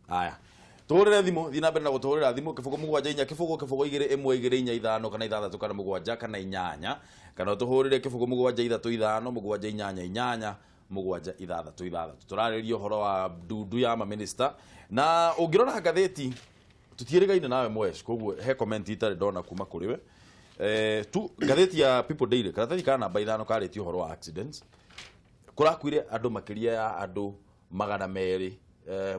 Aya, tũhũrĩre thimũ, thiĩ na mbere na gũtũhũrĩra thimũ 0 7 4 0 0 2 1 2 4 5 kana 6 kana 7 kana 8, kana ũtũhũrĩre 0 7 3 5 7 8 8 7 6 6. Tũrarĩria ũhoro wa ndundu ya maminista, na ũngĩrora ngathĩti tũtiĩrĩgaine nawe mwesh, koguo he comment itarĩ ndona kuma kũrĩ we. Tu ngathĩti ya People Daily, karatathi ka namba 5 karĩtie ũhoro wa accidents. Kũrakuire andũ makĩria ya andũ 200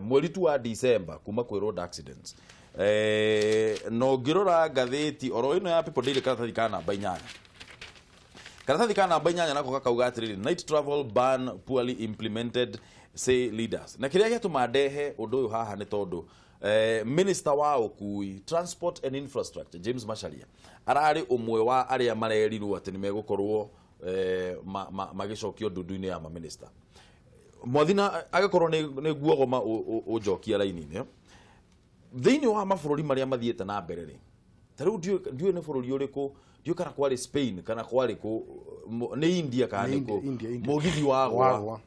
mweri tu wa December kuma kwĩ road accidents. Na ũngĩrora ngathĩti oro ĩno ya People Daily, karatathi ka namba 8, karatathi ka namba 8 nako kakauga atĩrĩrĩ, "Night travel ban poorly implemented, say leaders." Na kĩrĩa gĩatũma ndehe ũndũ ũyũ haha nĩ tondũ minister wa ũkui, transport and infrastructure, James Macharia, ararĩ ũmwe wa arĩa marerirwo atĩ nĩ megũkorwo magĩcokio ndundu-inĩ ya maminista. Mwathina, agĩkorwo nĩ guogoma ũnjokia raini-inĩ thĩinĩ wa mabũrũri marĩa mathiĩte na mbere rĩ, ta rĩu ndiũĩ nĩ bũrũri ũrĩkũ, ndiũĩ kana kwarĩ Spain kana kwarĩ kũ, nĩ India kana Nĩ nĩ kũ, India. Mũgithi wagwa, Wagwa.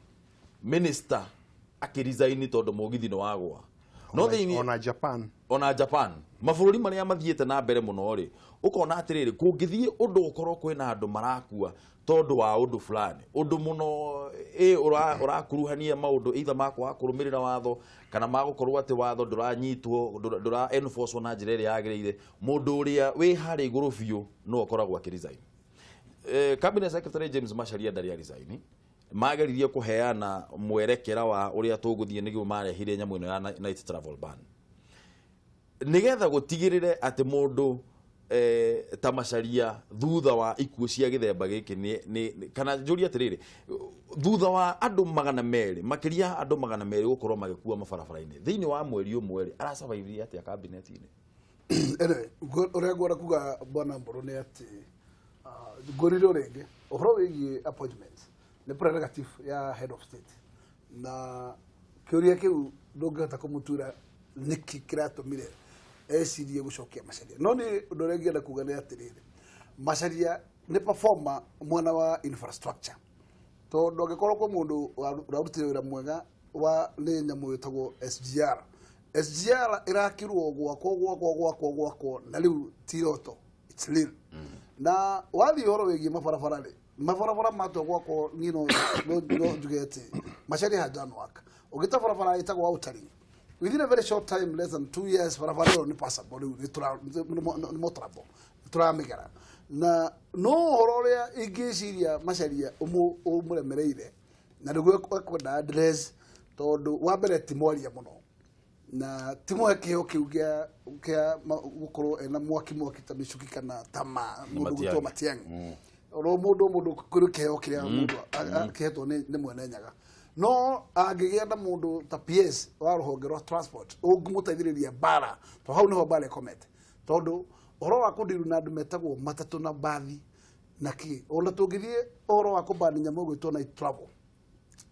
Minister akĩresign tondũ mũgithi nĩ wagwa. No thĩinĩ Ona Japan. Ona Japan, mabũrũri marĩa mathiĩte na mbere mũno rĩ, ũkona atĩrĩrĩ, kũngĩthiĩ ũndũ ũkorwo kwĩna andũ marakua tondũ wa ũndũ fulani, ũndũ mũno ĩ ũrakuruhania maũndũ either ma kwaga kũrũmĩrĩra watho kana ma gũkorwo atĩ watho ndũranyitwo, ndũra enforcwo na njĩra ĩrĩa yagĩrĩire, mũndũ ũrĩa wĩ harĩa igũrũ biũ no akoragwo akĩresign. Cabinet Secretary James Macharia ndarĩ resign. Mageririe kũheana mwerekera wa ũrĩa tũgũthiĩ nĩguo marehire nyamũ ĩno ya night travel ban, nigetha gũtigĩrĩre atĩ mũndũ ta Macharia thutha wa ikuũ cia gĩthemba gĩkĩ kana njũrie atĩrĩrĩ, thutha wa andũ 200, makĩria andũ 200 gũkorwo magĩkua mabarabara-inĩ thĩinĩ wa mweri ũmwe rĩ, arasurvive atĩa cabinet-inĩ? Anyway, ũrĩa ngwenda kuga, bwana Mbũrũ, nĩ atĩ ngwĩrire o rĩngĩ ũhoro wĩgiĩ appointment nĩ prerogative ya head of state, na kĩũria kĩu ndũngĩhota kũmũtura nĩkĩ kĩratũmire ecirie gũcokia Macharia. No nĩ ũndũ ũrĩa ingĩenda kuga nĩ atĩrĩrĩ, Macharia nĩ performer mwena wa infrastructure, tondũ angĩkorwo kwĩ mũndũ ũrarutire wĩra mwega wa nĩ nyamũ ĩtagwo SGR. SGR ĩrakirwo gwakwo gwakwo gwakwo gwakwo, na rĩu ti iroto, it's real. Na wathiĩ ũhoro wĩgiĩ mabarabara rĩ, mabarabara matua gwakwo, niĩ no njuge atĩ Macharia has done work. Ũngĩta barabara ĩtagwo Outer Ring, within a very short time, less than 2 years, barabara ĩyo nĩ passable rĩu, nĩ motorable, nĩ tũramĩgera. Na no ũhoro ũrĩa ingĩciria Macharia ũmũremereire na nĩguo ekwenda address, tondũ wa mbere ti mwaria mũno na ti mũhe kĩheo kĩu kĩa gũkorwo ena mwaki mwaki ta mĩcuki kana ta ma mũndũ gwĩtwo Matiang'i. Matiang'i. Oro mũndũ kũrĩ kĩheo kĩrĩa mũndũ kĩhetwo nĩ mwene Nyaga, no angĩgĩa na mũndũ ta PS wa rũhonge rwa transport ũngĩmũteithĩrĩria mbara, to hau nĩho mbara ĩkomete, tondũ ũhoro wa kũndiru na andũ metagwo matatũ na mbathi na kĩ, ona tũngĩthiĩ ũhoro wa kũbani nyamũ ĩgwĩtwo night travel,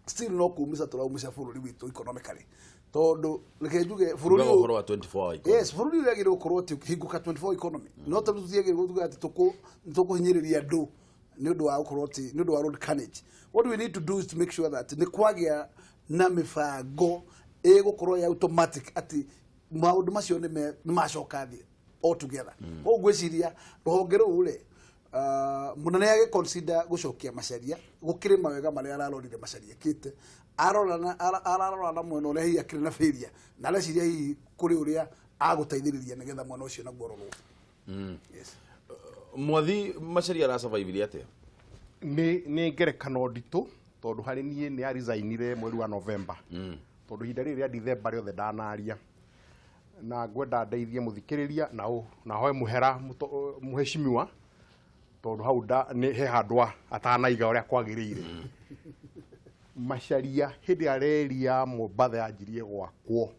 still no kuumisa tũraumica bũrũri witũ economically, tondũ reke njuge bũrũri Ugaga ũyũ ũhoro wa 24 hour economy. Yes, bũrũri ũyũ wagĩrĩirwo gũkorwo atĩ ũkĩhingũka 24 economy, no tondũ tũtiagĩrĩirwo tuge atĩ tũkũhinyĩrĩria andũ nĩ ũndũ wa gũkorwo atĩ nĩ ũndũ wa road carnage. What we need to do is to make sure that nĩ kwagĩa na mĩbango ĩgũkorwo ya automatic atĩ maũndũ macio nĩ macoka thĩ altogether. Koguo ngwĩciria rũhonge rũu rĩ, mũnene agĩconsider gũcokia Macharia, gũkĩrĩ mawega marĩa ararorire Macharia kĩte arora na ararora na mwena ũrĩa hihi akĩrĩ na failure, na areciria hihi kũrĩ ũrĩa agũteithĩrĩria nĩgetha mwena ũcio naguo ũrorwo. Yes. Mwathi, Macharia arasurvive atĩa? Nĩ ngerekano nditũ, tondũ harĩ niĩ nĩ aresignire mweri wa November, tondũ ihinda rĩrĩ rĩa December rĩothe ndanaria, na ngwenda ndeithie mũthikĩrĩria na hoe mũhera mũheshimiwa, tondũ hau nĩ he handũ atanaiga ũrĩa kwagĩrĩire. Macharia hĩndĩ ya reri ya Mombatha yanjirie gwakwo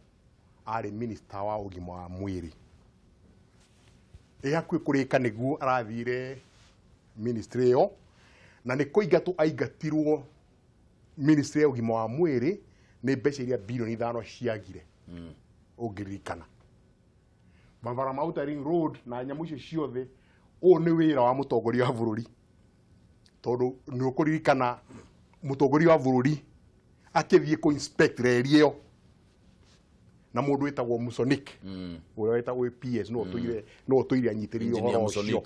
arĩ minister wa ũgima wa mwĩrĩ. Ĩ hakuhĩ kũrĩka nĩguo arathire ministry ĩyo, na nĩ kũingatwo aingatirwo ministry ya ũgima wa mwĩrĩ nĩ mbeca iria bilioni 5 ciagire. Ũngĩririkana mabara ma Outer Ring Road na nyamũ icio ciothe, ũyũ nĩ wĩra wa mũtongoria wa bũrũri, tondũ nĩ ũkũririkana mũtongoria wa bũrũri akĩthiĩ kũ inspect reri ĩyo na mũndũ wĩtagwo Musonik, ũrĩa wĩtagwo PS, no ũtũire anyitĩrĩire ũhoro ũcio.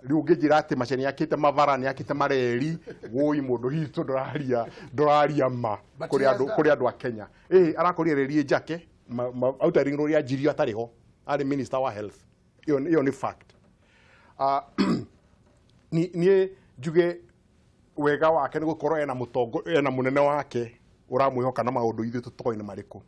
Rĩu ũngĩnjĩra atĩ Macharia nĩakĩte mabara, nĩakĩte mareri, wũi mũndũ hitũ ndũraria ma kũrĩ andũ a Kenya. Arakorire reri njake Outer Ring Road yanjirio atarĩ ho, arĩ minister wa health. Ĩyo nĩ fact. Niĩ njuge wega wake nĩ gũkorwo ena mũtongo, ena mũnene wake ũramwĩhoka na maũndũ ithuĩ tũtoĩ nĩ marĩkũ.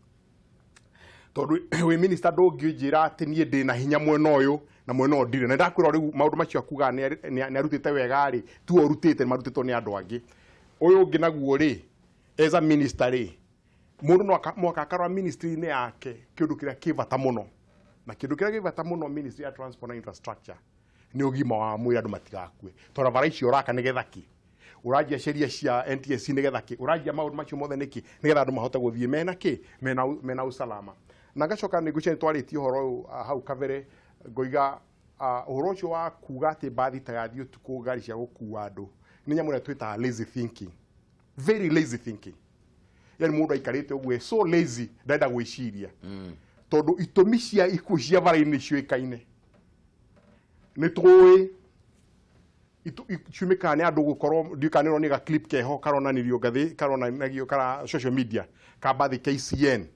Tondũ wĩ minister ndũngĩnjĩra atĩ niĩ ndĩna hinya mwena ũyũ na mwena ũyũ ndirĩ. Na ndakwĩra rĩu maũndũ macio akuga nĩ arutĩte wega rĩ, tiwe ũrutĩte, nĩ marutĩtwo nĩ andũ angĩ. Ũyũ ũngĩ naguo rĩ, as a minister rĩ, mũndũ no mwaka akarora ministry-inĩ yake kĩndũ kĩrĩa kĩ bata mũno. Na kĩndũ kĩrĩa kĩ bata mũno ministry ya transport na infrastructure nĩ ũgima wa mwĩrĩ, andũ matigakue. Tondũ bara icio ũraka nĩgetha kĩ? Ũranjia sheria cia NTSC nĩgetha kĩ? Ũranjia maũndũ macio mothe nĩkĩ? Nĩgetha andũ mahote gũthiĩ mena kĩ? Mena usalama. Na ngacoka nĩ ngwĩciria nĩtwarĩtie ũhoro ũyũ hau kabere, ngoiga ũhoro ũcio wa kuga atĩ mbathi itagathiĩ ũtukũ, ngari cia gũkua andũ, nĩ nyamũ ĩrĩa twĩtaga lazy thinking. Very lazy thinking. Yani mũndũ aikarĩte ũguo so lazy, ndarenda gwĩciria. Tondũ itũmi cia ikuũ cia bara-inĩ ciũĩkaine. Nĩ tũĩ ciumĩkaga nĩ andũ gũkorwo, ndiũĩ kana nĩ ũronire ga clip keho karonanirio ngathĩ, karonanagio kara social media ka mbathi KCN.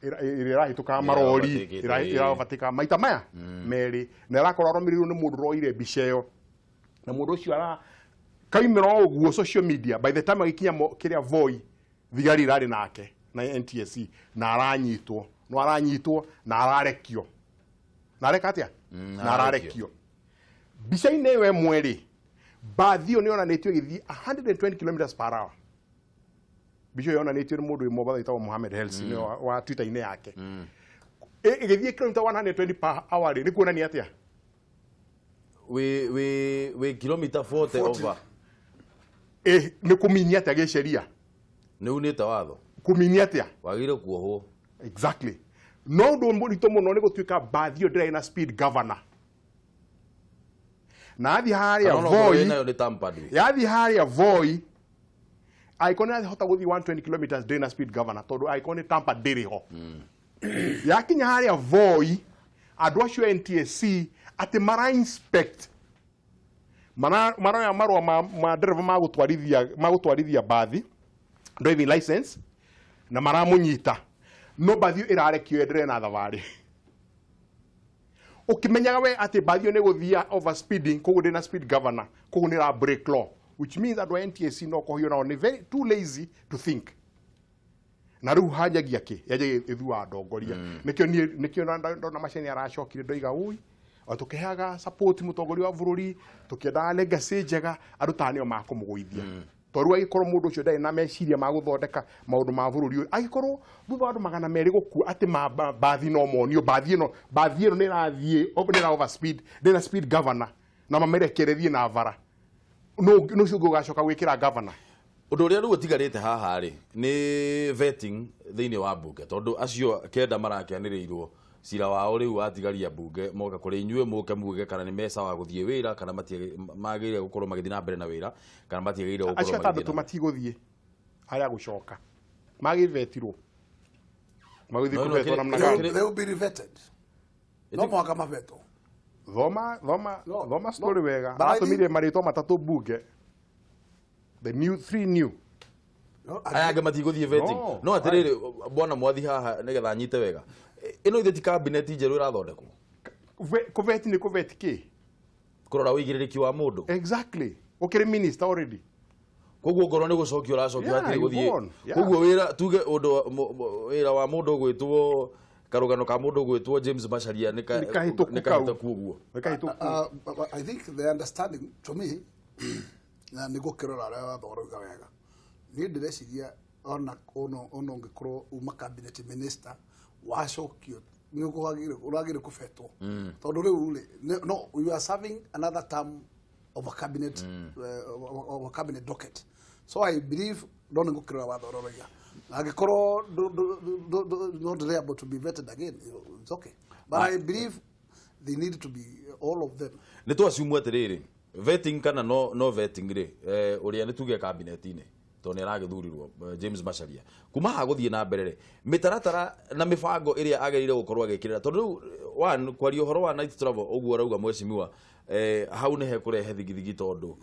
Ĩrĩa ĩrahĩtũkaga marori, ĩraovatĩkaga maita maya merĩ, na ĩrakorwo arũmĩrĩirwo nĩ mũndũ ũroire mbica ĩyo. Na mũndũ ũcio ara kaumĩra o ũguo social media, by the time agĩkinya kĩrĩa Voi, thigari irarĩ nake na NTSC, na aranyitwo, no aranyitwo na ararekio. Na areka atĩa? Na ararekio. Mbica-inĩ ĩyo ĩmwe rĩ, mbathi ĩyo nĩ yonanĩtio ĩgĩthiĩ 120 kilometers per hour. Mbica ĩyo yonanĩtio nĩ mũndũ wĩ Mombatha wĩtagwo Mohamed Helsi, nĩwe wa Twitter-inĩ yake. Ĩgĩthiĩ kilomita 120 per hour rĩ, nĩ kuonania atĩa? Wĩ kilomita 40 over. Nĩ kũminia atĩa gĩceria? Nĩ unĩte watho. Kũminia atĩa? Wagĩrĩire kuohwo. Exactly. No ũndũ mũritũ mũno nĩ gũtuĩka mbathi ĩyo ndĩrarĩ na speed governor. Na athiĩ harĩa Voi, yathiĩ harĩa Voi, angĩkorwo nĩ arahota gũthiĩ 120 kilometers ndĩrĩ na speed governor, tondũ angĩkorwo nĩ tampered ndĩrĩ ho. Yakinya harĩa Voi, andũ acio NTSC atĩ mara inspect, maroya marũa ma ndereba ma gũtwarithia mbathi, driving license, na maramũnyita. No mbathi ĩyo ĩrarekio ĩenderee na thabarĩ. Ũkĩmenyaga we atĩ mbathi ĩyo nĩ ĩgũthiĩ over speeding, koguo ndĩna speed governor, koguo nĩ ĩra break law, which means andũ a NTSC no kũhio nao nĩ very too lazy to think. Na rĩu hanjagia kĩ? Yanjagia ĩthuaga ndongoria. Nĩkĩo niĩ, nĩkĩo ndona Macharia aracokire ndoiga ũi, o tũkĩheaga support mũtongoria wa bũrũri, tũkĩendaga legacy njega, andũ ta nĩo makũmũgũithia. Tondũ rĩu angĩkorwo mũndũ ũcio ndarĩ na meciria ma gũthondeka maũndũ ma bũrũri ũyũ, angĩkorwo thutha wa andũ 200 gũkua atĩ mbathi no monio, mbathi ĩno nĩ ĩrathiĩ, nĩ ĩra over speed, ndĩna speed governor, na mamĩrekererie na bara. No ũcio ũngĩ ũgacoka gwĩkĩra governor. Ũndũ ũrĩa rĩu ũtigarĩte haha rĩ, nĩ vetting thĩinĩ wa mbunge, tondũ acio kenda marakĩanĩrĩirwo cira wao rĩu watigaria mbunge moka kũrĩ inyuĩ mũke muge kana nĩ mecawa gũthiĩ wĩra, kana magĩrĩire gũkorwo magĩthiĩ na mbere na wĩra, kana matiagĩrĩire gũkorwo Acio magĩthiĩ na atandatũ matigũthiĩ harĩa gũcoka. Magĩvetirwo. Magĩthiĩ No, no, kũvetwo namna gani? They will be revetted. No mũhaka mavetwo. Thoma story wega. But I think Atũmire marĩtwa matatũ mbunge. The new three new. No, aya angĩ matigũthiĩ vetting. No, No atĩrĩrĩ, bwana Mwathi haha nĩgetha anyite wega. Ĩno ithe ti cabinet njerũ ĩrathondekwo. Kũveti nĩ kũveti kĩ? Kũrora ũigĩrĩrĩki wa mũndũ. Exactly. Ũkĩrĩ minister already. Koguo ngorwo nĩ gũcokio ũracokio Yeah, hatirĩ you gũthiĩ. won. Yeah. Koguo wĩra tuge ũndũ wĩra wa mũndũ ũgwĩtwo karũgano ka mũndũ ũgwĩtwo James Macharia nĩ Nĩ kahĩtũku nĩ kau. kahĩtũku ũguo. Nĩ kahĩtũku. I think the understanding to me, na nĩ gũkĩrora ũrĩa watho ũrauga wega. Niĩ ndĩreciria ona ona ũngĩkorwo uma cabinet minister wacokio nĩ ũragĩrĩire kũbetwo, tondũ rĩu rĩ, no you are serving another term of a cabinet, of a cabinet docket. So I believe no nĩ gũkĩrora watho ũrĩa ũroiga, angĩkorwo not liable to be vetted again, it's okay, but I believe they need to be all of them. Nĩ twassume atĩrĩrĩ, vetting kana no vetting rĩ, ũrĩa nĩ tuge cabinet-inĩ tondũ nĩ aragĩthurirwo, James Macharia, kuma haha gũthiĩ na mbere rĩ, mĩtaratara na mĩbango ĩrĩa agĩrĩire gũkorwo agĩkĩrĩra, tondũ rĩu one kwaria ũhoro wa night travel ũguo arauga mheshimiwa, hau nĩ hekũrehe thigithigi tondũ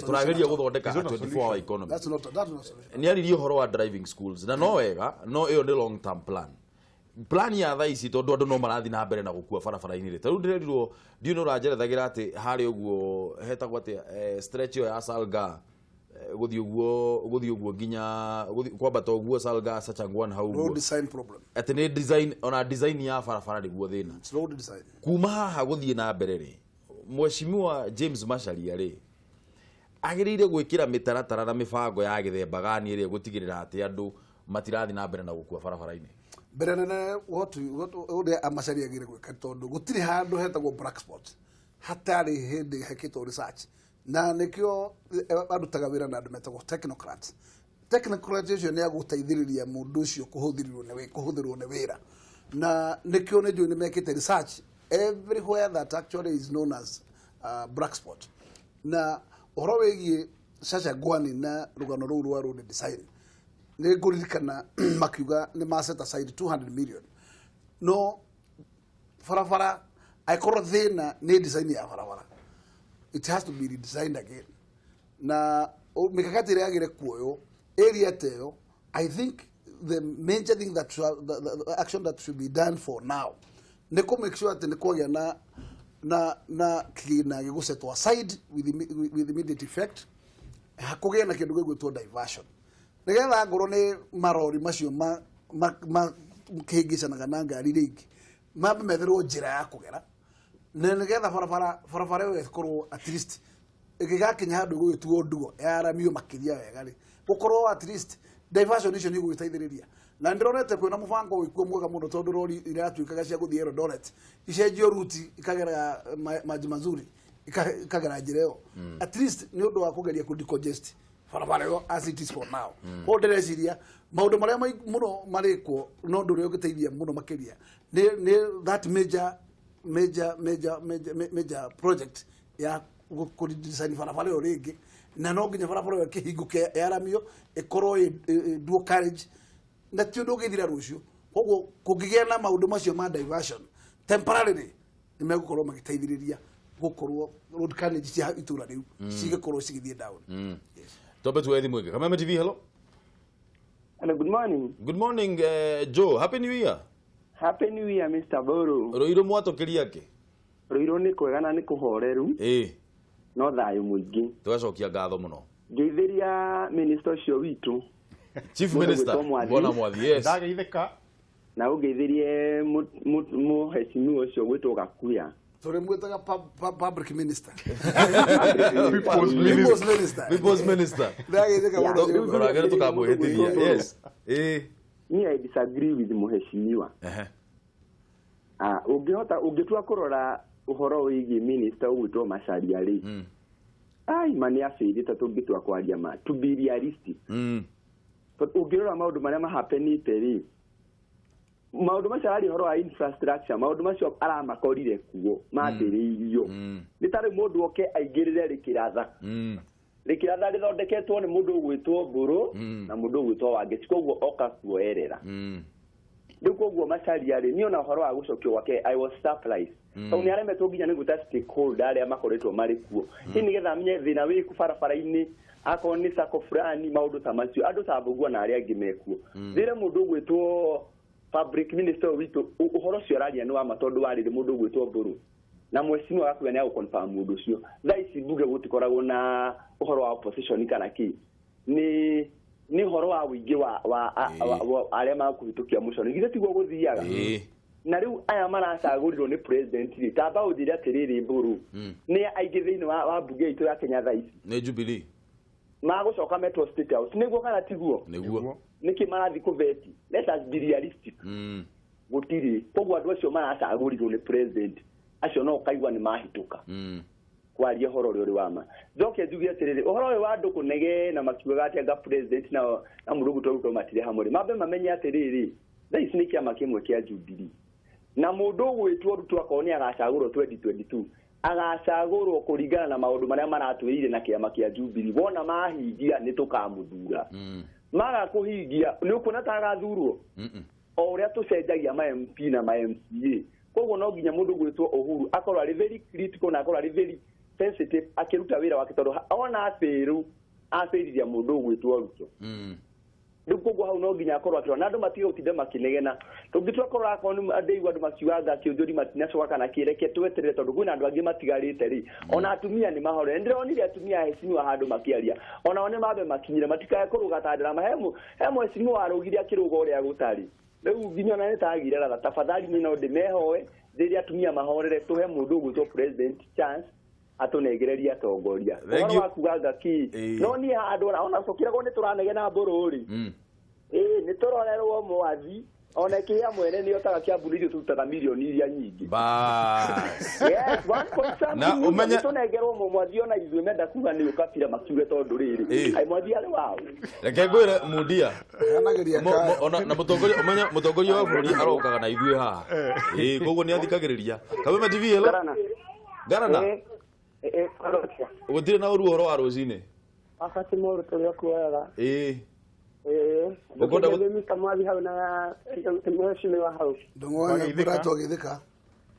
tũrageria gũthondeka 24 hour economy. Nĩ aririe ũhoro wa driving schools na no wega, no ĩyo nĩ long term plan ya thaa ici, tondũ andũ no marathiĩ na mbere na gũkua barabara-inĩ rĩ. Ta rĩu ndĩrerirwo, ndiũ nĩ ũranjerethagĩra atĩ harĩa ũguo hetagwo atĩa, stretch ĩyo ya Salga gũthiĩ ũguo nginya kwambata ũguo Salga Sachangwan hau road design problem, atĩ nĩ design, ona design ya barabara nĩguo thĩna. It's road design. Kuma haha gũthiĩ na mbere rĩ, mheshimiwa James Macharia rĩ agĩrĩire gwĩkĩra mĩtaratara na mĩbango ya gĩthemba gani ĩrĩa gũtigĩrĩra atĩ andũ matirathi na mbere na gũkua barabara-inĩ? Mbere nene ũrĩa Macharia agĩrĩire gwĩka, tondũ gũtirĩ handũ hetagwo black spot hatarĩ hĩndĩ hekĩtwo research, na nĩkĩo arutaga wĩra na andũ metagwo technocrats. Technocrats ũcio nĩ agũteithĩrĩria mũndũ ũcio kũhũthĩrwo nĩ wĩra, na nĩkĩo nĩ njũĩ nĩ mekĩte research everywhere that actually is known as black spot. Na ũhoro wĩgiĩ Sachangwani na rũgano rũu rwa road design, nĩ ngũririkana makiuga nĩ ma set aside 200 million, no barabara angĩkorwo thĩna nĩ design ya barabara, it has to be redesigned again. Na mikakati ĩrĩa yagĩrĩire kuoywo area ta ĩyo, I think the major thing that the action that should be done for now nĩ kũ make sure atĩ nĩ kwagĩa na kĩgĩna gĩgũsetwo aside with immediate effect, kũgĩe na kĩndũ gĩgwĩtwo diversion, nĩgetha ngorwo nĩ marori macio makĩhĩngĩcanaga na ngari iria ingĩ mambe metherwo njĩra ya kũgera, na nĩgetha barabara ĩyo ĩkorwo at least ĩgĩgakinya handũ ĩgũgĩtuo nduo yaramio makĩria wega rĩ, gũkorwo at least diversion icio nĩ igũgĩteithĩrĩria. Na ndĩronete kwĩna mũbango wĩkuo mwega mũno, tondũ rori iratuĩkaga cia gũthiĩ Eldoret icenjio ruti ikagera Maji Mazuri, ikagera njĩra ĩyo, at least nĩ ũndũ wa kũgeria kũ decongest barabara ĩyo as it is for now. Koguo ndĩreciria maũndũ marĩa mũno marĩkwo, no ũndũ ũrĩa ũngĩteithia mũno makĩria nĩ that major major major major major project ya kũ-design barabara ĩyo rĩngĩ, na no nginya barabara ĩyo ĩkĩhingũke yaramio ĩkorwo ĩ dual carriage, na ti ũndũ ũngĩthira rũciũ. Koguo kũngĩgĩa na maũndũ macio ma diversion temporarily, nĩ megũkorwo magĩteithĩrĩria gũkorwo road carnage cia itũra rĩu cigĩkorwo cigĩthiĩ down. Twambe tuoe thimũ ĩngĩ. Kameme TV, hello. Hello, good morning. Good morning, Joe. Happy New Year. Happy New Year, Mr. Boro. Rũirũ mwatũkĩria kĩ? Rũirũ nĩ kwega na nĩ kũhoreru. Ĩĩ. No thayũ mũingĩ. Tũgacokia ngatho mũno. Ngeithĩria minister ũcio witũ. Chief Minister Bwana Mwathi, yes. Ndageithĩka. Na ũngeithĩrie mũheshimiwa ũcio gwĩtwo Gakuya. Tũrĩ mwĩtaga public minister. People's minister. People's minister. Ndageithĩka mũno. Ũragĩra tũkamwĩhĩtithia. Yes. Ĩĩ. Me, I disagree with mũheshimiwa. Ũngĩhota ũngĩtua kũrora ũhoro wĩgiĩ minister ũgwĩtwo Macharia rĩ, ai ma nĩ abĩrĩte tũngĩtua kwaria ma, to be realistic. Ũngĩrora maũndũ marĩa mahapenĩte rĩ, maũndũ macio araria ũhoro wa infrastructure, maũndũ macio aramakorire kuo mambĩrĩirio. Nĩ ta rĩu mũndũ oke aingĩrĩre Rĩkĩratha. Rĩkĩratha rĩthondeketwo nĩ mũndũ ũgwĩtwo Mbũrũ na mũndũ ũgwĩtwo Wangeci, koguo oka kuoerera. Rĩu koguo Macharia rĩ, niĩ ona ũhoro wa gũcokio gwake I was surprised. Tondũ nĩ aremetwo nginya nĩ gwĩta stakeholder arĩa makoretwo marĩ kuo. Hihi nĩgetha amenye thĩna wĩkũ barabara-inĩ, akorwo nĩ sacco fulani, maũndũ ta macio, andũ ta Mbũgua na arĩa angĩ mekuo. Thĩre mũndũ ũgwĩtwo public minister witũ, ũhoro ũcio araria nĩ wa ma, tondũ warĩrĩ mũndũ ũgwĩtwo Mbũrũ. Na mheshimiwa Gakuya nĩ agũconfirm mũndũ ũcio. Thaa ici mbunge gũtikoragwo na ũhoro wa opposition kana kĩ. Nĩ ũhoro wa ũingĩ wa arĩa makũhĩtũkia motion. Githĩ tiguo gũthiaga? Na rĩu aya maracagũrirwo nĩ president rĩ, tamba ũnjĩre atĩrĩrĩ Mbũrũ, nĩ aingĩ thĩinĩ wa mbunge itũ ya Kenya thaa ici? Nĩ Jubilee. Magũcoka metwo State House nĩguo kana tiguo? Nĩguo. Nĩkĩ marathiĩ kũveti? Let us be realistic. Gũtirĩ. Koguo andũ acio maracagũrirwo nĩ president acio no ũkaigua nĩ mahĩtũka. Kwaria ũhoro ũrĩa ũrĩ wa ma. Njoke njuge atĩrĩrĩ, ũhoro ũyũ wa andũ kũnegena makiugaga atĩ anga president na mũndũ ũgwĩtwo Ruto matirĩ hamwe rĩ, mambe mamenye atĩrĩrĩ, thaa ici nĩ kĩama kĩmwe kĩa Jubilee. Na mũndũ ũgwĩtwo Ruto akorwo nĩ agacagũrwo 2022, agacagũrwo kũringana na maũndũ marĩa maratwĩrire na kĩama kĩa Jubilee. Wona mahingia nĩ tũkamũthura. Maga kũhingia nĩ ũkuona ta agathurwo? O ũrĩa tũcenjagia ma MP na ma MCA. Koguo no nginya mũndũ ũgwĩtwo Uhuru akorwo arĩ very critical na akorwo arĩ very sensitive akĩruta wĩra wake, tondũ ona abĩrũ abĩriria mũndũ ũgwĩtwo Ruto. Rĩu koguo hau no nginya akorwo akĩrora na andũ matige gũtinda makĩnegena. Tũngĩtua korwo akorwo nĩ andũ andũ makiugaga kĩũnjũri matinacoka kana kĩreke tweterere, tondũ kwĩna andũ angĩ matigarĩte rĩ. Ona atumia nĩ mahorere. Nĩndĩronire atumia ahecimiwa handũ makĩaria. Onao nĩ mambe makinyire matikae kũrũga ta ndarama. He mũhecimiwa warũgire akĩrũga ũrĩa gũtarĩ. Rĩu nginya ona nĩtagire ratha. Tafadhali niĩ no ndĩmehoe rĩrĩa atumia mahorere, tũhe mũndũ ũgwĩtwo president chance atũnengererie atongoria. Ũhoro wa kugaga ki no niĩ handũ ona cũkĩragwo nĩ tũranegena mbũrũ rĩ. Ĩĩ nĩ tũrorerwo mwathi ona kĩrĩa mwene nĩ otaga Kiambu nĩ ithuĩ tũrutaga mirioni iria nyingĩ. Bas. Yes, 1.7 million tũnengerwo mwathi ona ithuĩ menda kuga nĩ ũkabira makiuge tondũ rĩrĩ. Ai mwathi arĩ wao. Reke ngwĩre Mundia. Ona na mũtongoria ũmenye mũtongoria wa bũrũri arokaga na ithuĩ haha. Ĩĩ koguo nĩ athikagĩrĩria. Kameme TV hello. Garana. Gũtirĩ na ũru ũhoro wa rũcinĩ. Wakati mũru tũrĩ okuoyaga. Ĩĩ. Ũkwenda gũthimita mwathi hau na mheshimiwa hau. Ndũng'oya mbura tũgĩthika.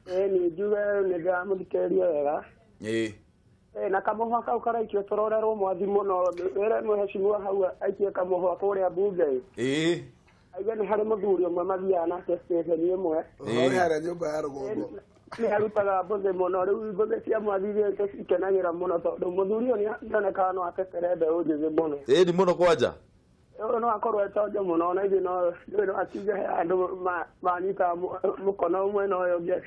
Ĩĩ nĩ njuge nĩ ndĩramũthikĩrĩria wega. Ĩĩ. Na kamũhwa kau karaikio tũrorerwo mwathi mũno, wĩre mheshimiwa hau aikie kamũhwa kũrĩa mbunge. Ĩĩ. Aigue nĩ harĩ mũthuri ũmwe mathiaga nake station ĩmwe. Ĩĩ harĩa nyũmba ya rũgongo. Nĩ arutaga mbũthĩ mũno, rĩu mbũthĩ cia mwathi ithuĩ tũcikenagĩra mũno tondũ mũthuri ũyũ nĩonekaga no atetere mbeũ njĩthĩ mũno. Ĩĩ ni mũno kwanja. Ũyũ no akorwo etonje mũno ona ithuĩ no akiuge he andũ manyitaga mũkono ũmwe na ũyũ ũngĩ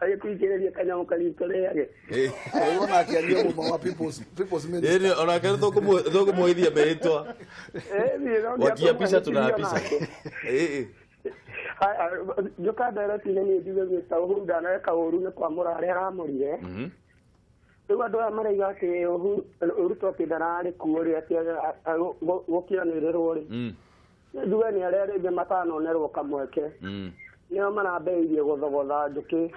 agĩtũikĩrĩrie kanyamũ kanini tũrĩage. Ũyũ ona akĩaria mũma wa People's Minister. Ĩĩ onake nĩtũkũmũhithia mehĩtwa. Wakiapisha tunaapisha. Ĩĩ. Njoka ndereti-inĩ niĩ njuge Mr. Uhuru ndaneka ũru nĩ kwamũra arĩa aramũrire. Rĩu andũ aya maraiga atĩ Ruto atĩ ndararĩ kuo rĩ, atĩ gũkĩanĩrĩrwo rĩ. Njuge nĩ arĩa rĩngĩ matanonerwo kamweke. Nĩo marambĩrĩirie gũthogotha njũkĩ.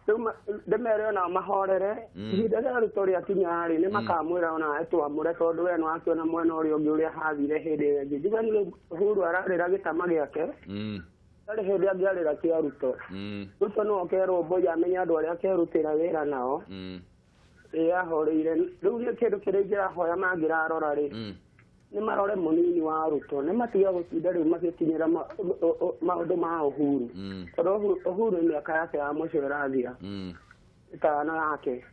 Rĩu ndĩmere onao mahorere. Ihinda rĩa Ruto rĩakinya rĩ, nĩ makamwĩra ona etwamũre tondũ we nĩwakĩona mwena ũrĩa ũngĩ ũrĩa hathire hĩndĩ ĩrĩa ĩngĩ. Njuge nĩ Uhuru ararĩra gĩtama gĩake. Ndarĩ hĩndĩ angĩarĩra kĩa Ruto. Ruto no akerwo mbũi amenye andũ arĩa akerutĩra wĩra nao. Ĩĩ ahoreire. Rĩu nĩ kĩndũ kĩrĩa ingĩrahoya mangĩrarora rĩ, nĩ marore mũnini wa Ruto. Nĩ matige gũtinda rĩu magĩkinyĩra maũndũ ma Uhuru. Tondũ Uhuru mĩaka yake ya mũico ĩrathira. Ĩtano yake.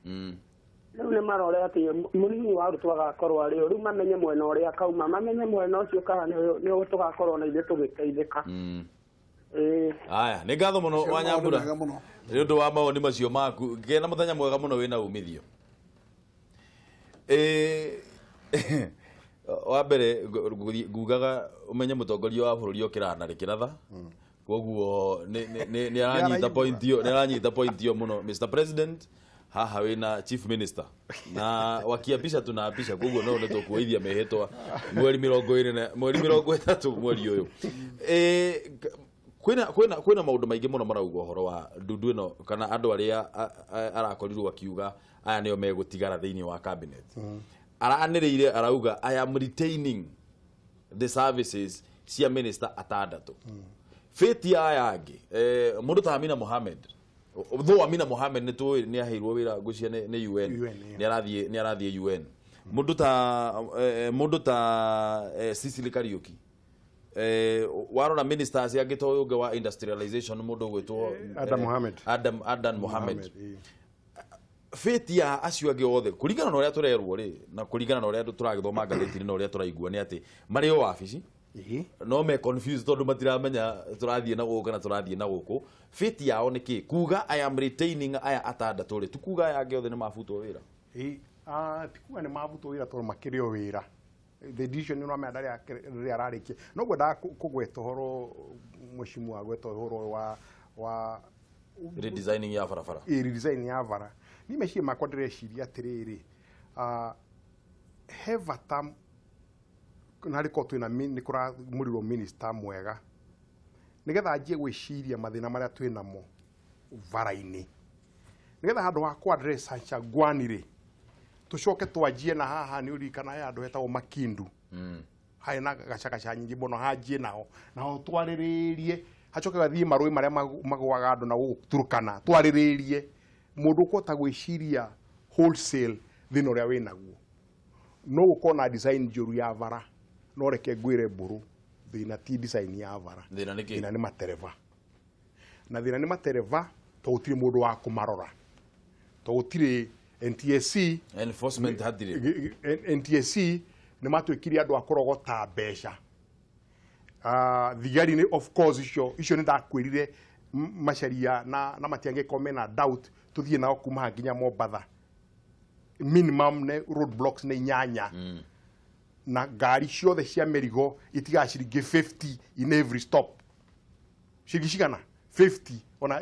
Rĩu nĩ marore atĩ mũnini wa Ruto agakorwo arĩ ũ. Rĩu mamenye mwena ũrĩa akauma, mamenye mwena ũcio kana nĩ tũgakorwo na ithuĩ tũgĩteithĩka. Aya, nĩ ngatho mũno wa Nyambura nĩ ũndũ wa mawoni macio maku. Gĩa na mũthenya mwega mũno wĩna umithio. Wa mbere ngugaga ũmenye mũtongoria wa bũrũri okĩraga na rĩkĩratha. Koguo nĩ aranyita point ĩyo, nĩ aranyita point ĩyo mũno. Mr President haha wĩna Chief Minister na wakiapisha tunaapisha, koguo no nĩ tũkuoithia mehĩtwa mweri 20 mweri 30 mweri ũyũ. Kwĩna maũndũ maingĩ mũno marauga ũhoro wa ndundu ĩno kana andũ arĩa arakorirwo akiuga aya nĩo megũtigara thĩinĩ wa cabinet. Aranĩrĩire arauga I am retaining the services cia minister atandatũ. Fate ya aya angĩ, mũndũ ta Amina Mohamed, though Amina Mohamed nĩ tũĩ nĩ aheirwo wĩra ngũcia nĩ UN, nĩ arathiĩ UN. Mũndũ ta Cecily Kariuki, warora ministers angĩ ta ũyũ ũngĩ wa industrialization mũndũ ũgwĩtwo Adam Mohamed. Adan Mohamed. Fate ya acio angĩ othe kũringana na ũrĩa tũrerwo rĩ, na kũringana na ũrĩa tũragĩthoma ngathĩti-inĩ na ũrĩa tũraigua nĩ atĩ marĩ o wabici no me confused tondũ matiramenya tũrathiĩ na gũkũ kana tũrathiĩ na gũkũ. Fate yao nĩ kĩ? Kuga I am retaining aya atandatũ rĩ, ti kuga aya angĩ othe nĩ mabutwo wĩra? Ti kuga nĩ mabutwo wĩra tondũ makĩrĩ o wĩra. The decision no mena rĩrĩa ararĩkia no ngwendaga kũgweta ũhoro mheshimiwa agweta ũhoro wa redesigning ya barabara. Redesign ya bara. Ni meciria makwa ndĩreciria atĩrĩrĩ, he bata na rĩkorwo twĩna nĩ kũramũrirwo minister mwega nĩgetha anjie gwĩciria mathĩna marĩa twĩnamo bara-inĩ, nĩgetha handũ ha kũ address Changwani rĩ tũcoke twanjie na haha nĩ ũririkana he handũ hetagwo Makindu. Harĩ na gacagaca nyingĩ mũno, hanjie naho twarĩrĩrie, hacoke gathiĩ marũĩ marĩa magũaga andũ na gũkũ Turkana, twarĩrĩrie mũndũ ũkũhota gwĩciria wholesale thĩna ũrĩa wĩnaguo. No gũkorwo na design njũru ya bara, no reke ngwĩre mbũrũ, thĩna ti design ya bara, thĩna nĩ kĩ? Thĩna nĩ matereba. Na thĩna nĩ matereba tondũ gũtirĩ mũndũ wa kũmarora, tondũ gũtirĩ NTSC enforcement hatirĩ. NTSC nĩ matuĩkire andũ a kũrogota mbeca. Thigari nĩ of course icio nĩ ndakwĩrire Macharia na matiangĩkorwo mena doubt tũthiĩ nao kuma haha nginya Mombatha. Minimum nĩ road blocks nĩ 8 na ngari ciothe cia mĩrigo itigaga ciringi 50 in every stop. Ciringi cigana? 50. Ona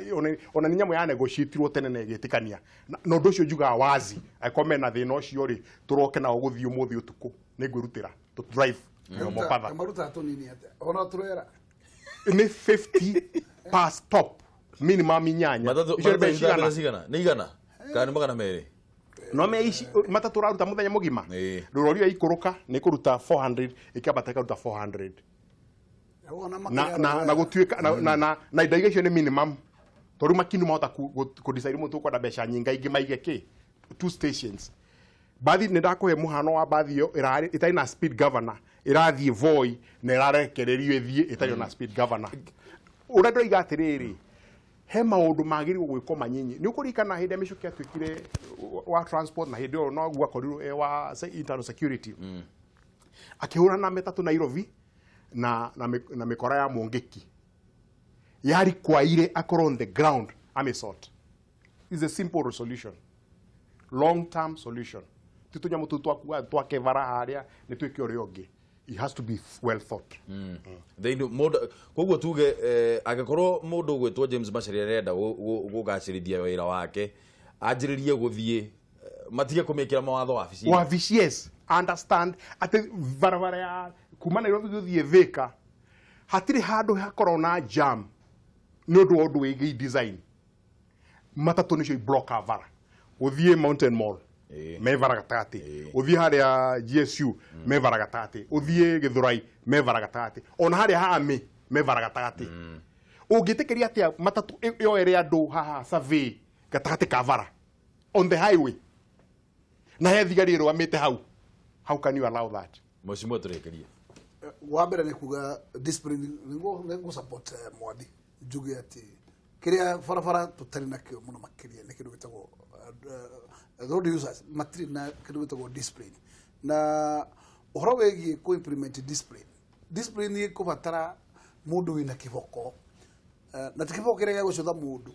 nĩ nyamũ ya negotiatirwo tene na ĩgĩtĩkania. Na ũndũ ũcio njugaga wazi, angĩkorwo mena thĩna ũcio rĩ, tũroke nao gũthiĩ ũmũthĩ ũtukũ, nĩ ngwĩrutĩra tũ drive nginya Mombatha. Maruta tũnini atĩa? Ona tũrera nĩ 50 per stop minimum 8. Matatũ Icio nĩ mbeca cigana? Nĩ igana kana nĩ 200? No me ici matatũ ũraruta mũthenya mũgima, rũrori ya ikũrũka nĩ kũruta 400, ĩkĩambata ĩkaruta 400. Na gũtuĩka na indo icio nĩ minimum, tondũ Makindu mahota kũ decide mũndũ ũkwenda mbeca nyingaingĩ maige kĩ 2 stations. Bathi nĩ ndakũhe mũhano wa bathi ĩyo ĩtarĩ na speed governor, ĩrathiĩ Voi na ĩrarekererio ĩthiĩ ĩtarĩ na speed governor. Ũrĩa ndĩroiga atĩrĩrĩ, he maũndũ magĩrĩirwo gwĩkwo manyinyi. Nĩ ũkũririkana hĩndĩ ĩrĩa Michuki atuĩkire wa transport, na hĩndĩ ĩyo noguo akorirwo e wa internal security, akĩhũrana na matatũ Nairobi na mĩkora ya Mũngĩki yarikwaire akorwo on the ground amesort. Is a simple resolution, long term solution. Ti tũnyamũ tũu twakuaga twake bara harĩa nĩ twĩke ũrĩa ũngĩ. It has to be well thought. Thĩinĩ koguo tuge angĩkorwo mũndũ ũgwĩtwo James Macharia arenda gũgacĩrithia wĩra wake, anjĩrĩrie gũthiĩ matige kũmĩkĩra mawatho wabici. Wabici, yes. Understand atĩ barabara ya kuma Nairobi gũthiĩ Thika hatirĩ handũ hakorwo na jam nĩ ũndũ wa ũndũ wĩgiĩ design. Matatũ nĩcio iblocka bara. Ũthiĩ Mountain Mall me bara gatagatĩ, ũthiĩ harĩa GSU me bara gatagatĩ, ũthiĩ Gĩthũrai me bara gatagatĩ, ona harĩa Hami me bara gatagatĩ. Ũngĩtĩkĩria atĩa matatũ yoere andũ haha survey gatagatĩ ka bara on the highway na he thigari ĩrũgamĩte hau? How can you allow that? Mheshimiwa tũrĩkĩrie. Wa mbere nĩ kuga discipline, nĩngũ support Mwathi njuge atĩ kĩrĩa barabara tũtarĩ nakĩo mũno makĩria nĩ kĩndũ gĩtagwo road users matirĩ na kĩndũ gĩtagwo discipline. Na ũhoro wĩgiĩ kũ implement discipline ĩkũbatara mũndũ wĩna kĩboko, na ti kĩboko kĩrĩa gĩa gũcũtha mũndũ,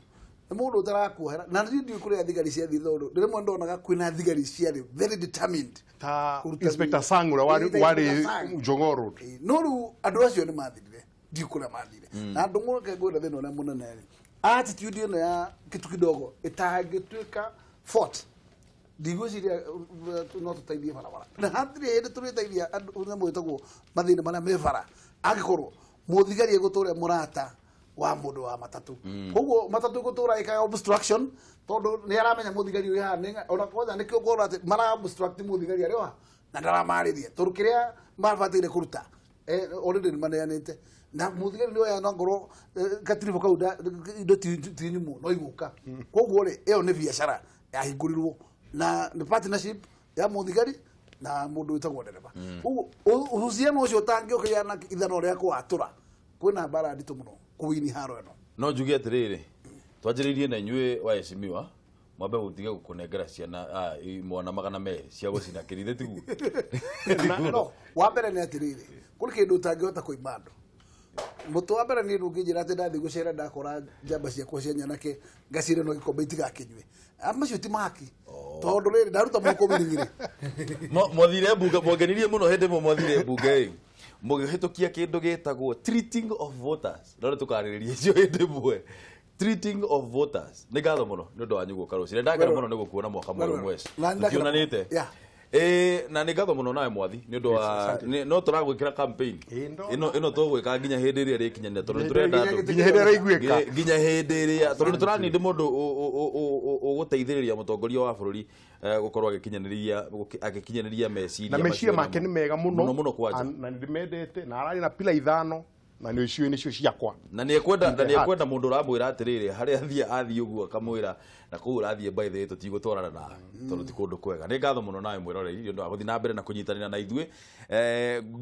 nĩ mũndũ ũtarakuohera. Na niĩ ndiũĩ kũrĩa thigari ciathiĩ tondũ rĩmwe ndonaga kwĩna thigari ciarĩ very determined ta Inspector Sang ũrĩa warĩ Jogoo Road. No rĩu andũ acio nĩ mathirire, ndiũĩ kũrĩa mathire. Na andũ mũreke ngwĩre thĩna ũrĩa mũnene rĩ, attitude ĩno ya kitu kidogo ĩtangĩtuĩka fort, ndigwĩciria no tũteithie barabara. Na hatirĩ hĩndĩ tũrĩteithia andũ nyamũ ĩtagwo mathĩna marĩa me bara angĩkorwo mũthigari egũtũra mũrata wa mũndũ wa matatũ. Koguo matatũ ĩgũtũra ĩkaga obstruction tondũ nĩ aramenya mũthigari ũyũ haha, ona kwanja nĩkĩo ũkona atĩ mara obstruct mũthigari arĩ oha na ndaramarĩria tondũ kĩrĩa mabataire kũruta already nĩ maneanĩte. Na mũthigari nĩ oya no ngorwo gatiribũ kau indo ti nyumu no igũka. Koguo rĩ, ĩyo nĩ biacara yahingũrirwo na nĩ partnership ya mũthigari na mũndũ wĩtagwo ndereba. Koguo uhusiano ũcio ũtangĩũkĩgĩa na ithanwa rĩa kũwatũra, kwĩna mbara nditũ mũno kũwini haro ĩno. No njuge atĩrĩrĩ, twanjĩrĩirie na inyuĩ waheshimiwa mwambe gũtiga gũkũnengera ciana mwana 200 cia gũcina kĩrithe tiguo? No, wa mbere nĩ atĩrĩrĩ, kũrĩ kĩndũ ũtangĩhota kũima andũ. Mũtũ wa mbere niĩ ndũngĩnjĩra atĩ ndathiĩ gũcera ndakora njamba ciakwa cia nyanake ngacire no gĩkombe itigakĩnyue. Macio ti mahaki. Tondũ rĩrĩ ndaruta moko mĩrigiri. Mwathire mbunge, mwangenirie mũno hĩndĩ ĩmwe mwathire mbunge ĩ mũgĩhĩtũkia kĩndũ gĩtagwo treating of voters, no nĩ tũkarĩrĩria icio hĩndĩ ĩmwe. Treating of voters. Nĩ ngatho mũno nĩ ũndũ wanyu gũka rũcinĩ. Ndakena mũno nĩ gũkuona mwaka mwerũ mweci. Na ndakena. Tũtionanĩte. Ĩ, na nĩ ngatho mũno nawe Mwathi nĩ ũndũ wa no tũragwĩkĩra campaign ĩno ĩno tũgwĩka nginya hĩndĩ ĩrĩa ĩrĩkinyanĩra, tondũ nĩ tũrenda andũ Nginya hĩndĩ ĩrĩa ĩraiguĩka. Nginya hĩndĩ ĩrĩa, tondũ nĩ tũranindi mũndũ ũgũteithĩrĩria mũtongoria wa bũrũri gũkorwo agĩkinyanĩria meciria Na meciria macio make nĩ mega mũno. Mũno mũno kwanja. Na nĩ ndĩmendete na ararĩ na pila ithano na nĩ icio nĩcio ciakwa. Na nĩ ekwenda mũndũ ũramwĩra atĩrĩrĩ, harĩa athiĩ athiĩ ũguo, akamwĩra na kũu ũrathiĩ, by the way, tũtigũtwarana nawe tondũ ti kũndũ kwega. Nĩ ngatho mũno nawe mwĩroreri nĩ ũndũ wa gũthiĩ na mbere na kũnyitanĩra na ithuĩ.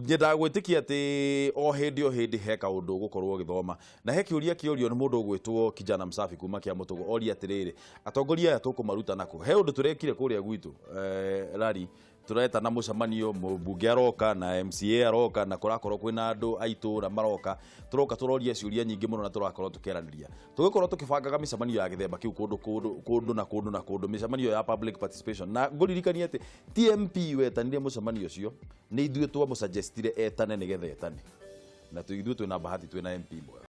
Nyendaga gwĩtĩkia atĩ o hĩndĩ o hĩndĩ he kaũndũ ũgũkorwo ũgĩthoma, na he kĩũria kĩũrio nĩ mũndũ ũgwĩtwo Kijana Msafi kuma kĩa Mũtũgo, oria atĩrĩrĩ, atongoria aya tũkũmaruta nakũ? He ũndũ tũrekire kũrĩa gwitũ, rari tũretana mũcemanio, mũmbunge aroka na MCA aroka na kũrakorwo kwĩna andũ a itũũra maroka, tũroka tũroria ciũria nyingĩ mũno na tũrakorwo tũkĩaranĩria, tũgĩkorwo tũkĩbangaga mĩcemanio ya gĩthemba kĩu kũndũ kũndũ kũndũ na kũndũ na kũndũ, mĩcemanio ya public participation. Na ngũririkanie atĩ TMP wetanire mũcemanio ũcio, nĩ ithuĩ twamũsuggestire etane nĩgetha etane, na ithuĩ twĩna bahati twĩna MP mwega.